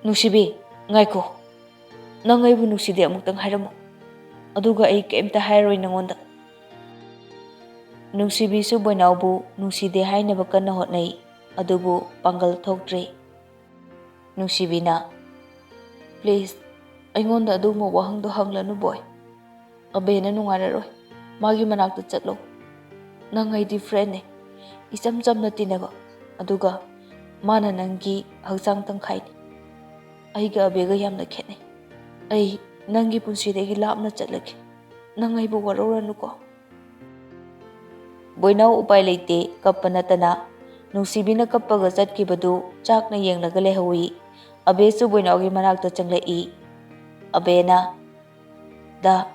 "ꯅꯨꯡꯁꯤꯕꯤ, ꯉꯥꯏꯈꯣ꯫ ꯅꯪ ꯑꯩꯕꯨ ꯅꯨꯡꯁꯤꯗꯦ ꯑꯃꯨꯛꯇꯪ ꯍꯥꯏꯔꯝꯃꯨ꯫ ꯑꯗꯨꯒ ꯑꯩ ꯀꯩꯝꯇ ꯍꯥꯏꯔꯔꯣꯏ ꯅꯉꯣꯟꯗ꯫" ꯅꯨꯡꯁꯤꯕꯤꯁꯨ ꯕꯣꯏꯅꯥꯎꯕꯨ ꯅꯨꯡꯁꯤꯗꯦ ꯍꯥꯏꯅꯕ ꯀꯟꯅ ꯍꯣꯠꯅꯩ, ꯑꯗꯨꯕꯨ ꯄꯥꯡꯒꯜ ꯊꯣꯛꯇ꯭ꯔꯦ꯫ ꯅꯨꯡꯁꯤꯕꯤꯅ, "Please, ꯑꯩꯉꯣꯟꯗ ꯑꯗꯨꯒꯨꯝꯕ ꯋꯥꯍꯪꯗꯣ ꯍꯪꯂꯅꯨ ꯕꯣꯏ꯫ ꯑꯕꯦꯅ ꯅꯨꯡꯉꯥꯏꯔꯔꯣꯏ꯫ ꯃꯥꯒꯤ ꯃꯅꯥꯛꯇ ꯆꯠꯂꯣ꯫ ꯅꯪ ꯑꯩꯗꯤ friendꯅꯦ, ꯏꯆꯝ ꯆꯝꯅ ꯇꯤꯟꯅꯕ꯫ ꯑꯗꯨꯒ ꯃꯥꯅ ꯅꯪꯒꯤ ꯍꯛꯆꯥꯡ ꯇꯪꯈꯥꯏꯅꯤ꯫ ꯑꯩꯒ ꯑꯕꯦꯒ ꯌꯥꯝꯅ ꯈꯦꯠꯅꯩ꯫ ꯑꯩ ꯅꯪꯒꯤ ꯄꯨꯟꯁꯤꯗꯒꯤ ꯂꯥꯞꯅ ꯆꯠꯂꯒꯦ꯫ ꯅꯪ ꯑꯩꯕꯨ ꯋꯥꯔꯧꯔꯅꯨꯀꯣ꯫" ꯕꯣꯏꯅꯥꯎ ꯎꯄꯥꯏ ꯂꯩꯇꯦ, ꯀꯞꯄ ꯅꯠꯇꯅ꯫ ꯅꯨꯡꯁꯤꯕꯤꯅ ꯀꯞꯄꯒ ꯆꯠꯈꯤꯕꯗꯨ ꯆꯥꯛꯅ ꯌꯦꯡꯂꯒ ꯂꯩꯍꯧꯏ꯫ ꯑꯕꯦꯁꯨ ꯕꯣꯏꯅꯥꯎꯒꯤ ꯃꯅꯥꯛꯇ ꯆꯪꯂꯛꯏ꯫ ꯑꯕꯦꯅ, "ꯗꯥ꯫"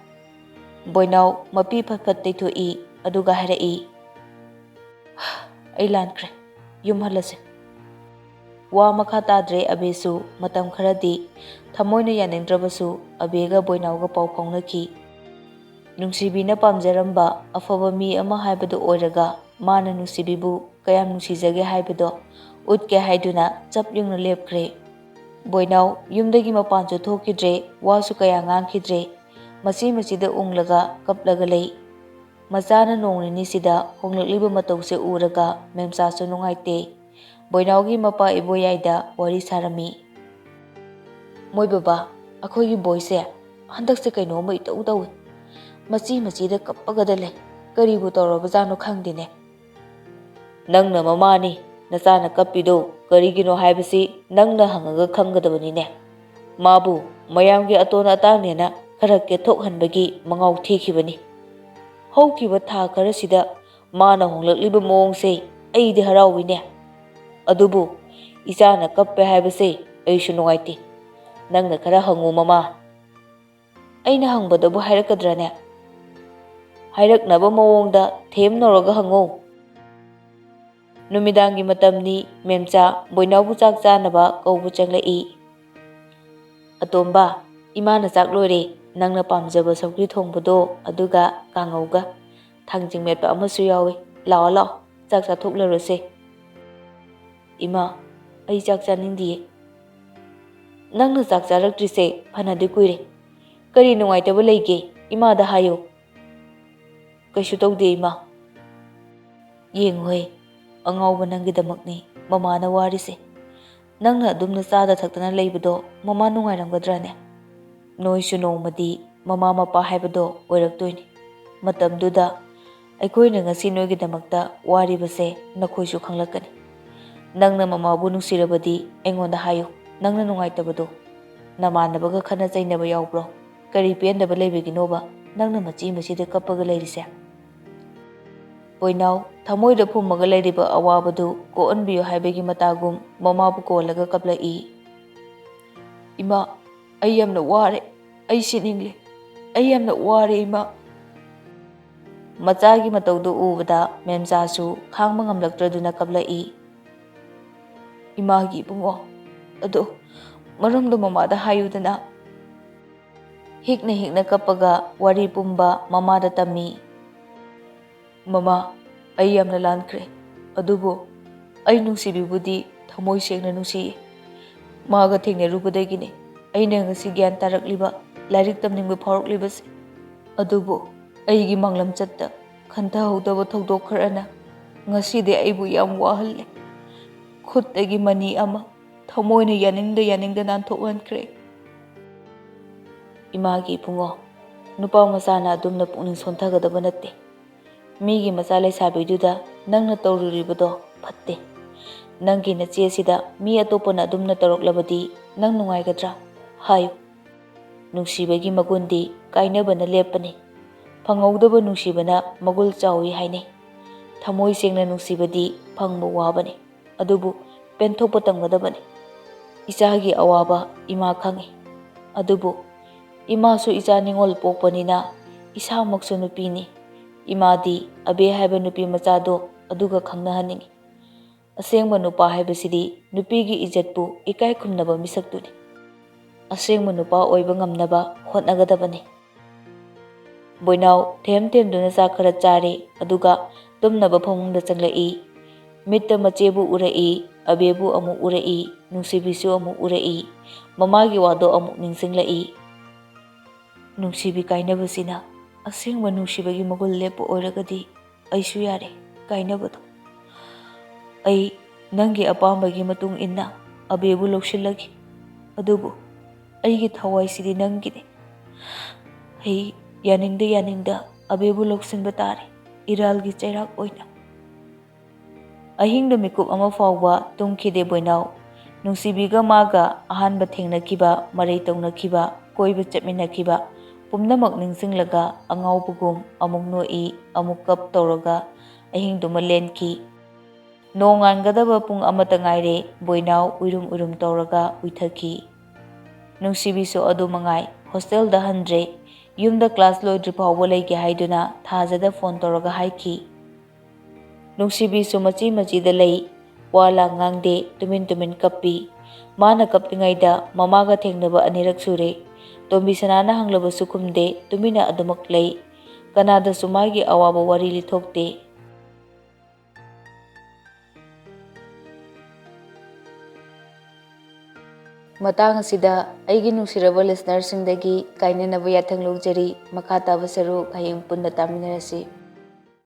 ꯕꯣꯏꯅꯥꯎ ꯃꯄꯤ ꯐꯠ ꯐꯠ ꯇꯩꯊꯣꯛꯏ, ꯑꯗꯨꯒ ꯍꯥꯏꯔꯛꯏ, "ꯑꯩ ꯂꯥꯟꯈ꯭ꯔꯦ, ꯌꯨꯝ ꯍꯜꯂꯁꯦ꯫" ꯋꯥ ꯃꯈꯥ ꯇꯥꯗ꯭ꯔꯦ ꯑꯕꯦꯁꯨ꯫ ꯃꯇꯝ ꯈꯔꯗꯤ ꯊꯃꯣꯏꯅ ꯌꯥꯅꯤꯡꯗ꯭ꯔꯕꯁꯨ ꯑꯕꯦꯒ ꯕꯣꯏꯅꯥꯎꯒ ꯄꯥꯎ ꯐꯥꯎꯅꯈꯤ꯫ ꯅꯨꯡꯁꯤꯕꯤꯅ ꯄꯥꯝꯖꯔꯝꯕ ꯑꯐꯕ ꯃꯤ ꯑꯃ ꯍꯥꯏꯕꯗꯨ ꯑꯣꯏꯔꯒ ꯃꯥꯅ ꯅꯨꯡꯁꯤꯕꯤꯕꯨ ꯀꯌꯥꯝ ꯅꯨꯡꯁꯤꯖꯒꯦ ꯍꯥꯏꯕꯗꯣ ꯎꯠꯀꯦ ꯍꯥꯏꯗꯨꯅ ꯆꯞ ꯌꯨꯡꯅ ꯂꯦꯞꯈ꯭ꯔꯦ꯫ ꯕꯣꯏꯅꯥꯎ ꯌꯨꯝꯗꯒꯤ ꯃꯄꯥꯟꯁꯨ ꯊꯣꯛꯈꯤꯗ꯭ꯔꯦ, ꯋꯥꯁꯨ ꯀꯌꯥ ꯉꯥꯡꯈꯤꯗ꯭ꯔꯦ꯫ ꯃꯆꯤ ꯃꯆꯤꯗ ꯎꯪꯂꯒ ꯀꯞꯂꯒ ꯂꯩ꯫ ꯃꯆꯥꯅ ꯅꯣꯡ ꯅꯤꯅꯤꯁꯤꯗ ꯍꯣꯡꯂꯛꯂꯤꯕ ꯃꯇꯧꯁꯦ ꯎꯔꯒ ꯃꯦꯝꯆꯥꯁꯨ ꯅꯨꯡꯉꯥꯏꯇꯦ꯫ ꯕꯣꯏꯅꯥꯎꯒꯤ ꯃꯄꯥ ꯏꯕꯣꯌꯥꯏꯗ ꯋꯥꯔꯤ ꯁꯥꯔꯝꯃꯤ꯫ "ꯃꯣꯏ ꯕꯕꯥ, ꯑꯩꯈꯣꯏꯒꯤ ꯕꯣꯏꯁꯦ ꯍꯟꯗꯛꯁꯦ ꯀꯩꯅꯣꯝꯃ ꯏꯇꯧ ꯇꯧꯏ꯫ ꯃꯆꯤ ꯃꯆꯤꯗ ꯀꯞꯄꯒꯗ ꯂꯩ꯫ ꯀꯔꯤꯕꯨ ꯇꯧꯔꯕꯖꯥꯠꯅꯣ ꯈꯪꯗꯦꯅꯦ꯫" "ꯅꯪꯅ ꯃꯃꯥꯅꯤ, ꯅꯆꯥꯅ ꯀꯞꯄꯤꯗꯣ ꯀꯔꯤꯒꯤꯅꯣ ꯍꯥꯏꯕꯁꯤ ꯅꯪꯅ ꯍꯪꯉꯒ ꯈꯪꯒꯗꯕꯅꯤꯅꯦ꯫ ꯃꯥꯕꯨ ꯃꯌꯥꯝꯒꯤ ꯑꯇꯣꯟ ꯑꯇꯥꯡꯅꯦꯅ ꯈꯔ ꯀꯦꯊꯣꯛꯍꯟꯕꯒꯤ ꯃꯉꯥꯎ ꯊꯤꯈꯤꯕꯅꯤ꯫ ꯍꯧꯈꯤꯕ ꯊꯥ ꯈꯔꯁꯤꯗ ꯃꯥꯅ ꯍꯣꯡꯂꯛꯂꯤꯕ ꯃꯑꯣꯡꯁꯦ ꯑꯩꯗꯤ ꯍꯔꯥꯎꯏꯅꯦ꯫ ꯑꯗꯨꯕꯨ ꯏꯆꯥꯅ ꯀꯞꯄꯦ ꯍꯥꯏꯕꯁꯦ ꯑꯩꯁꯨ ꯅꯨꯡꯉꯥꯏꯇꯦ꯫ ꯅꯪꯅ ꯈꯔ ꯍꯪꯉꯨ, ꯃꯃꯥ꯫" "ꯑꯩꯅ ꯍꯪꯕꯗꯕꯨ ꯍꯥꯏꯔꯛꯀꯗ꯭ꯔꯅꯦ?" "ꯍꯥꯏꯔꯛꯅꯕ ꯃꯑꯣꯡꯗ ꯊꯦꯝꯅꯧꯔꯒ ꯍꯪꯉꯨ꯫" ꯅꯨꯃꯤꯗꯥꯡꯒꯤ ꯃꯇꯝꯅꯤ꯫ ꯃꯦꯝꯆꯥ ꯕꯣꯏꯅꯥꯎꯕꯨ ꯆꯥꯛ ꯆꯥꯅꯕ ꯀꯧꯕ ꯆꯪꯂꯛꯏ꯫ "ꯑꯇꯣꯝꯕ, ꯏꯃꯥꯅ ꯆꯥꯛ ꯂꯣꯏꯔꯦ꯫ ꯅꯪꯅ ꯄꯥꯝꯖꯕ ꯁꯧꯒ꯭ꯔꯤ ꯊꯣꯡꯕꯗꯣ, ꯑꯗꯨꯒ ꯀꯥꯡꯉꯧꯒ ꯊꯥꯡꯖꯤꯡ ꯃꯦꯠꯄ ꯑꯃꯁꯨ ꯌꯥꯎꯏ꯫ ꯂꯥꯛꯑꯣ, ꯂꯥꯛꯑꯣ, ꯆꯥꯛ ꯆꯥꯊꯣꯛꯂꯔꯁꯦ꯫" "ꯏꯃꯥ, ꯑꯩ ꯆꯥꯛ ꯆꯥꯅꯤꯡꯗꯤꯌꯦ꯫" "ꯅꯪꯅ ꯆꯥꯛ ꯆꯥꯔꯛꯇ꯭ꯔꯤꯁꯦ ꯐꯅꯗꯤ ꯀꯨꯏꯔꯦ꯫ ꯀꯔꯤ ꯅꯨꯡꯉꯥꯏꯇꯕ ꯂꯩꯒꯦ? ꯏꯃꯥꯗ ꯍꯥꯏꯌꯨ꯫" "ꯀꯩꯁꯨ ꯇꯧꯗꯦ, ꯏꯃꯥ꯫" "ꯌꯦꯡꯉꯨꯍꯦ, ꯑꯉꯥꯎꯕ ꯅꯪꯒꯤꯗꯃꯛꯅꯤ ꯃꯃꯥꯅ ꯋꯥꯔꯤꯁꯦ꯫ ꯅꯪꯅ ꯑꯗꯨꯝꯅ ꯆꯥꯗ ꯊꯛꯇꯅ ꯂꯩꯕꯗꯣ ꯃꯃꯥ ꯅꯨꯡꯉꯥꯏꯔꯝꯒꯗ꯭ꯔꯅꯦ? ꯅꯣꯏꯁꯨ ꯅꯣꯡꯃꯗꯤ ꯃꯃꯥ ꯃꯄꯥ ꯍꯥꯏꯕꯗꯣ ꯑꯣꯏꯔꯛꯇꯣꯏꯅꯤ꯫ ꯃꯇꯝꯗꯨꯗ ꯑꯩꯈꯣꯏꯅ ꯉꯁꯤ ꯅꯣꯏꯒꯤꯗꯃꯛꯇ ꯋꯥꯔꯤꯕꯁꯦ ꯅꯈꯣꯏꯁꯨ ꯈꯪꯂꯛꯀꯅꯤ꯫ ꯅꯪꯅ ꯃꯃꯥꯕꯨ ꯅꯨꯡꯁꯤꯔꯕꯗꯤ ꯑꯩꯉꯣꯟꯗ ꯍꯥꯏꯌꯨ, ꯅꯪꯅ ꯅꯨꯡꯉꯥꯏꯇꯕꯗꯣ꯫ ꯅꯃꯥꯟꯅꯕꯒ ꯈꯠꯅ ꯆꯩꯅꯕ ꯌꯥꯎꯕ꯭ꯔꯣ? ꯀꯔꯤ ꯄꯦꯟꯗꯕ ꯂꯩꯕꯒꯤꯅꯣꯕ ꯅꯪꯅ ꯃꯆꯤ ꯃꯆꯤꯗ ꯀꯞꯄꯒ ꯂꯩꯔꯤꯁꯦ?" ꯄꯣꯏꯅꯥꯎ ꯊꯃꯣꯏꯗ ꯐꯨꯝꯃꯒ ꯂꯩꯔꯤꯕ ꯑꯋꯥꯕꯗꯨ ꯀꯣꯛꯍꯟꯕꯤꯌꯨ ꯍꯥꯏꯕꯒꯤ ꯃꯇꯥꯒꯨꯝ ꯃꯃꯥꯕꯨ ꯀꯣꯜꯂꯒ ꯀꯞꯂꯛꯏ꯫ "ꯏꯃꯥ, ꯑꯩ ꯌꯥꯝꯅ ꯋꯥꯔꯦ꯫ ꯑꯩ ꯁꯤꯅꯤꯡꯂꯦ꯫ ꯑꯩ ꯌꯥꯝꯅ ꯋꯥꯔꯦ, ꯏꯃꯥ꯫" ꯃꯆꯥꯒꯤ ꯃꯇꯧꯗꯨ ꯎꯕꯗ ꯃꯦꯝꯆꯥꯁꯨ ꯈꯥꯡꯕ ꯉꯝꯂꯛꯇ꯭ꯔꯗꯨꯅ ꯀꯞꯂꯛꯏ꯫ "ꯏꯃꯥꯒꯤ ꯏꯕꯨꯡꯉꯣ, ꯑꯗꯣ ꯃꯔꯝꯗꯣ ꯃꯃꯥꯗ ꯍꯥꯏꯌꯨꯗꯅ꯫" ꯍꯤꯛꯅ ꯍꯤꯛꯅ ꯀꯞꯄꯒ ꯋꯥꯔꯤ ꯄꯨꯝꯕ ꯃꯃꯥꯗ ꯇꯝꯃꯤ꯫ "ꯃꯃꯥ, ꯑꯩ ꯌꯥꯝꯅ ꯂꯥꯟꯈ꯭ꯔꯦ, ꯑꯗꯨꯕꯨ ꯑꯩ ꯅꯨꯡꯁꯤꯕꯤꯕꯨꯗꯤ ꯊꯃꯣꯏ ꯁꯦꯡꯅ ꯅꯨꯡꯁꯤꯌꯦ꯫ ꯃꯥꯒ ꯊꯦꯡꯅꯔꯨꯕꯗꯒꯤꯅꯦ ꯑꯩꯅ ꯉꯁꯤ ꯒ꯭ꯌꯥꯟ ꯇꯥꯔꯛꯂꯤꯕ, ꯂꯥꯏꯔꯤꯛ ꯇꯝꯅꯤꯡꯕ ꯐꯥꯎꯔꯛꯂꯤꯕꯁꯦ꯫ ꯑꯗꯨꯕꯨ ꯑꯩꯒꯤ ꯃꯥꯡꯂꯝꯆꯠꯇ ꯈꯟꯊꯍꯧꯗꯕ ꯊꯧꯗꯣꯛ ꯈꯔꯅ ꯉꯁꯤꯗꯤ ꯑꯩꯕꯨ ꯌꯥꯝ ꯋꯥꯍꯜꯂꯦ꯫ ꯈꯨꯠꯇꯒꯤ ꯃꯅꯤ ꯑꯃ ꯊꯃꯣꯏꯅ ꯌꯥꯅꯤꯡꯗ ꯌꯥꯅꯤꯡꯗ ꯅꯥꯟꯊꯣꯛꯍꯟꯈ꯭ꯔꯦ꯫ ꯏꯃꯥꯒꯤ ꯏꯕꯨꯡꯉꯣ, ꯅꯨꯄꯥ ꯃꯆꯥꯅ ꯑꯗꯨꯝꯅ ꯄꯨꯛꯅꯤꯡ ꯁꯣꯟꯊꯒꯗꯕ ꯅꯠꯇꯦ꯫ ꯃꯤꯒꯤ ꯃꯆꯥ ꯂꯩꯁꯥꯕꯤꯗꯨꯗ ꯅꯪꯅ ꯇꯧꯔꯨꯔꯤꯕꯗꯣ ꯐꯠꯇꯦ꯫ ꯅꯪꯒꯤ ꯅꯆꯦꯁꯤꯗ ꯃꯤ ꯑꯇꯣꯞꯄꯅ ꯑꯗꯨꯝꯅ ꯇꯧꯔꯛꯂꯕꯗꯤ ꯅꯪ ꯅꯨꯡꯉꯥꯏꯒꯗ꯭ꯔꯥ? ꯍꯥꯏꯌꯨ꯫ ꯅꯨꯡꯁꯤꯕꯒꯤ ꯃꯒꯨꯟꯗꯤ ꯀꯥꯏꯅꯕꯅ ꯂꯦꯞꯄꯅꯤ꯫ ꯐꯪꯍꯧꯗꯕ ꯅꯨꯡꯁꯤꯕꯅ ꯃꯒꯨꯜ ꯆꯥꯎꯏ ꯍꯥꯏꯅꯩ꯫ ꯊꯃꯣꯏ ꯁꯦꯡꯅ ꯅꯨꯡꯁꯤꯕꯗꯤ ꯐꯪꯕ ꯋꯥꯕꯅꯤ꯫ ꯑꯗꯨꯕꯨ ꯄꯦꯟꯊꯣꯛꯄ ꯇꯝꯒꯗꯕꯅꯤ꯫ ꯏꯆꯥꯒꯤ ꯑꯋꯥꯕ ꯏꯃꯥ ꯈꯪꯏ꯫ ꯑꯗꯨꯕꯨ ꯏꯃꯥꯁꯨ ꯏꯆꯥ ꯅꯤꯉꯣꯜ ꯄꯣꯛꯄꯅꯤꯅ ꯏꯁꯥꯃꯛꯁꯨ ꯅꯨꯄꯤꯅꯤ꯫ ꯏꯃꯥꯗꯤ ꯑꯕꯦ ꯍꯥꯏꯕ ꯅꯨꯄꯤ ꯃꯆꯥꯗꯣ ꯑꯗꯨꯒ ꯈꯪꯅꯍꯟꯅꯤꯡꯏ꯫ ꯑꯁꯦꯡꯕ ꯅꯨꯄꯥ ꯍꯥꯏꯕꯁꯤꯗꯤ ꯅꯨꯄꯤꯒꯤ ꯏꯖꯠꯄꯨ ꯏꯀꯥꯏ ꯈꯨꯝꯅꯕ ꯃꯤꯁꯛꯇꯨꯅꯤ꯫ ꯑꯁꯦꯡꯕ ꯅꯨꯄꯥ ꯑꯣꯏꯕ ꯉꯝꯅꯕ ꯍꯣꯠꯅꯒꯗꯕꯅꯤ꯫ ꯕꯣꯏꯅꯥꯎ ꯊꯦꯝ ꯊꯦꯝꯗꯨꯅ ꯆꯥꯛ ꯈꯔ ꯆꯥꯔꯦ, ꯑꯗꯨꯒ ꯇꯨꯝꯅꯕ ꯐꯃꯨꯡꯗ ꯆꯪꯂꯛꯏ꯫ ꯃꯤꯠꯇ ꯃꯆꯦꯕꯨ ꯎꯔꯛꯏ, ꯑꯕꯦꯕꯨ ꯑꯃꯨꯛ ꯎꯔꯛꯏ, ꯅꯨꯡꯁꯤꯕꯤꯁꯨ ꯑꯃꯨꯛ ꯎꯔꯛꯏ꯫ ꯃꯃꯥꯒꯤ ꯋꯥꯗꯣ ꯑꯃꯨꯛ ꯅꯤꯡꯁꯤꯡꯂꯛꯏ꯫ ꯅꯨꯡꯁꯤꯕꯤ ꯀꯥꯏꯅꯕꯁꯤꯅ ꯑꯁꯦꯡꯕ ꯅꯨꯡꯁꯤꯕꯒꯤ ꯃꯒꯨꯟ ꯂꯦꯞꯄ ꯑꯣꯏꯔꯒꯗꯤ ꯑꯩꯁꯨ ꯌꯥꯔꯦ ꯀꯥꯏꯅꯕꯗꯣ꯫ ꯑꯩ ꯅꯪꯒꯤ ꯑꯄꯥꯝꯕꯒꯤ ꯃꯇꯨꯡ ꯏꯟꯅ ꯑꯕꯦꯕꯨ ꯂꯧꯁꯤꯜꯂꯒꯦ꯫ ꯑꯗꯨꯕꯨ ꯑꯩꯒꯤ ꯊꯋꯥꯏꯁꯤꯗꯤ ꯅꯪꯒꯤꯅꯦ꯫ ꯑꯩ ꯌꯥꯅꯤꯡꯗ ꯌꯥꯅꯤꯡꯗ ꯑꯕꯦꯕꯨ ꯂꯧꯁꯤꯟꯕ ꯇꯥꯔꯦ, ꯏꯔꯥꯜꯒꯤ ꯆꯩꯔꯥꯛ ꯑꯣꯏꯅ꯫ ꯑꯍꯤꯡꯗ ꯃꯤꯀꯨꯞ ꯑꯃ ꯐꯥꯎꯕ ꯇꯨꯝꯈꯤꯗꯦ ꯕꯣꯏꯅꯥꯎ꯫ ꯅꯨꯡꯁꯤꯕꯤꯒ ꯃꯥꯒ ꯑꯍꯥꯟꯕ ꯊꯦꯡꯅꯈꯤꯕ, ꯃꯔꯩ ꯇꯧꯅꯈꯤꯕ, ꯀꯣꯏꯕ ꯆꯠꯃꯤꯟꯅꯈꯤꯕ ꯄꯨꯝꯅꯃꯛ ꯅꯤꯡꯁꯤꯡꯂꯒ ꯑꯉꯥꯎꯕꯒꯨꯝ ꯑꯃꯨꯛ ꯅꯣꯛꯏ, ꯑꯃꯨꯛ ꯀꯞ ꯇꯧꯔꯒ ꯑꯍꯤꯡꯗꯨꯃ ꯂꯦꯟꯈꯤ꯫ ꯅꯣꯡꯉꯥꯟꯒꯗꯕ ꯄꯨꯡ ꯑꯃꯇ ꯉꯥꯏꯔꯦ, ꯕꯣꯏꯅꯥꯎ ꯎꯏꯔꯨꯝ ꯎꯏꯔꯨꯝ ꯇꯧꯔꯒ ꯎꯏꯊꯈꯤ꯫ ꯅꯨꯡꯁꯤꯕꯤꯁꯨ ꯑꯗꯨ ꯃꯉꯥꯏ, ꯍꯣꯁꯇꯦꯜꯗ ꯍꯟꯗ꯭ꯔꯦ꯫ ꯌꯨꯝꯗ ꯀ꯭ꯂꯥꯁ ꯂꯣꯏꯗ꯭ꯔꯤ ꯐꯥꯎꯕ ꯂꯩꯒꯦ ꯍꯥꯏꯗꯨꯅ ꯊꯥꯖꯗ ꯐꯣꯟ ꯇꯧꯔꯒ ꯍꯥꯏꯈꯤ꯫ ꯅꯨꯡꯁꯤꯕꯤꯁꯨ ꯃꯆꯤ ꯃꯆꯤꯗ ꯂꯩ, ꯋꯥ ꯂꯥꯡ ꯉꯥꯡꯗꯦ, ꯇꯨꯃꯤꯟ ꯇꯨꯃꯤꯟ ꯀꯞꯄꯤ꯫ ꯃꯥꯅ ꯀꯞꯂꯤꯉꯩꯗ ꯃꯃꯥꯒ ꯊꯦꯡꯅꯕ ꯑꯅꯤꯔꯛ ꯁꯨꯔꯦ꯫ ꯇꯣꯝꯕꯤꯁꯅꯥꯅ ꯍꯪꯂꯕꯁꯨ ꯈꯨꯝꯗꯦ, ꯇꯨꯃꯤꯟꯅ ꯑꯗꯨꯃꯛ ꯂꯩ꯫ ꯀꯅꯥꯗꯁꯨ ꯃꯥꯒꯤ ꯑꯋꯥꯕ ꯋꯥꯔꯤ ꯂꯤꯊꯣꯛꯇꯦ꯫ ꯃꯇꯥꯡ ꯑꯁꯤꯗ ꯑꯩꯒꯤ ꯅꯨꯡꯁꯤꯔꯕ listenerꯁꯤꯡꯗꯒꯤ ꯀꯥꯏꯅꯅꯕ ꯌꯥꯊꯪ ꯂꯧꯖꯔꯤ꯫ ꯃꯈꯥ ꯇꯥꯕ ꯁꯔꯨꯛ ꯍꯌꯦꯡ ꯄꯨꯟꯅ ꯇꯥꯃꯤꯟꯅꯔꯁꯤ꯫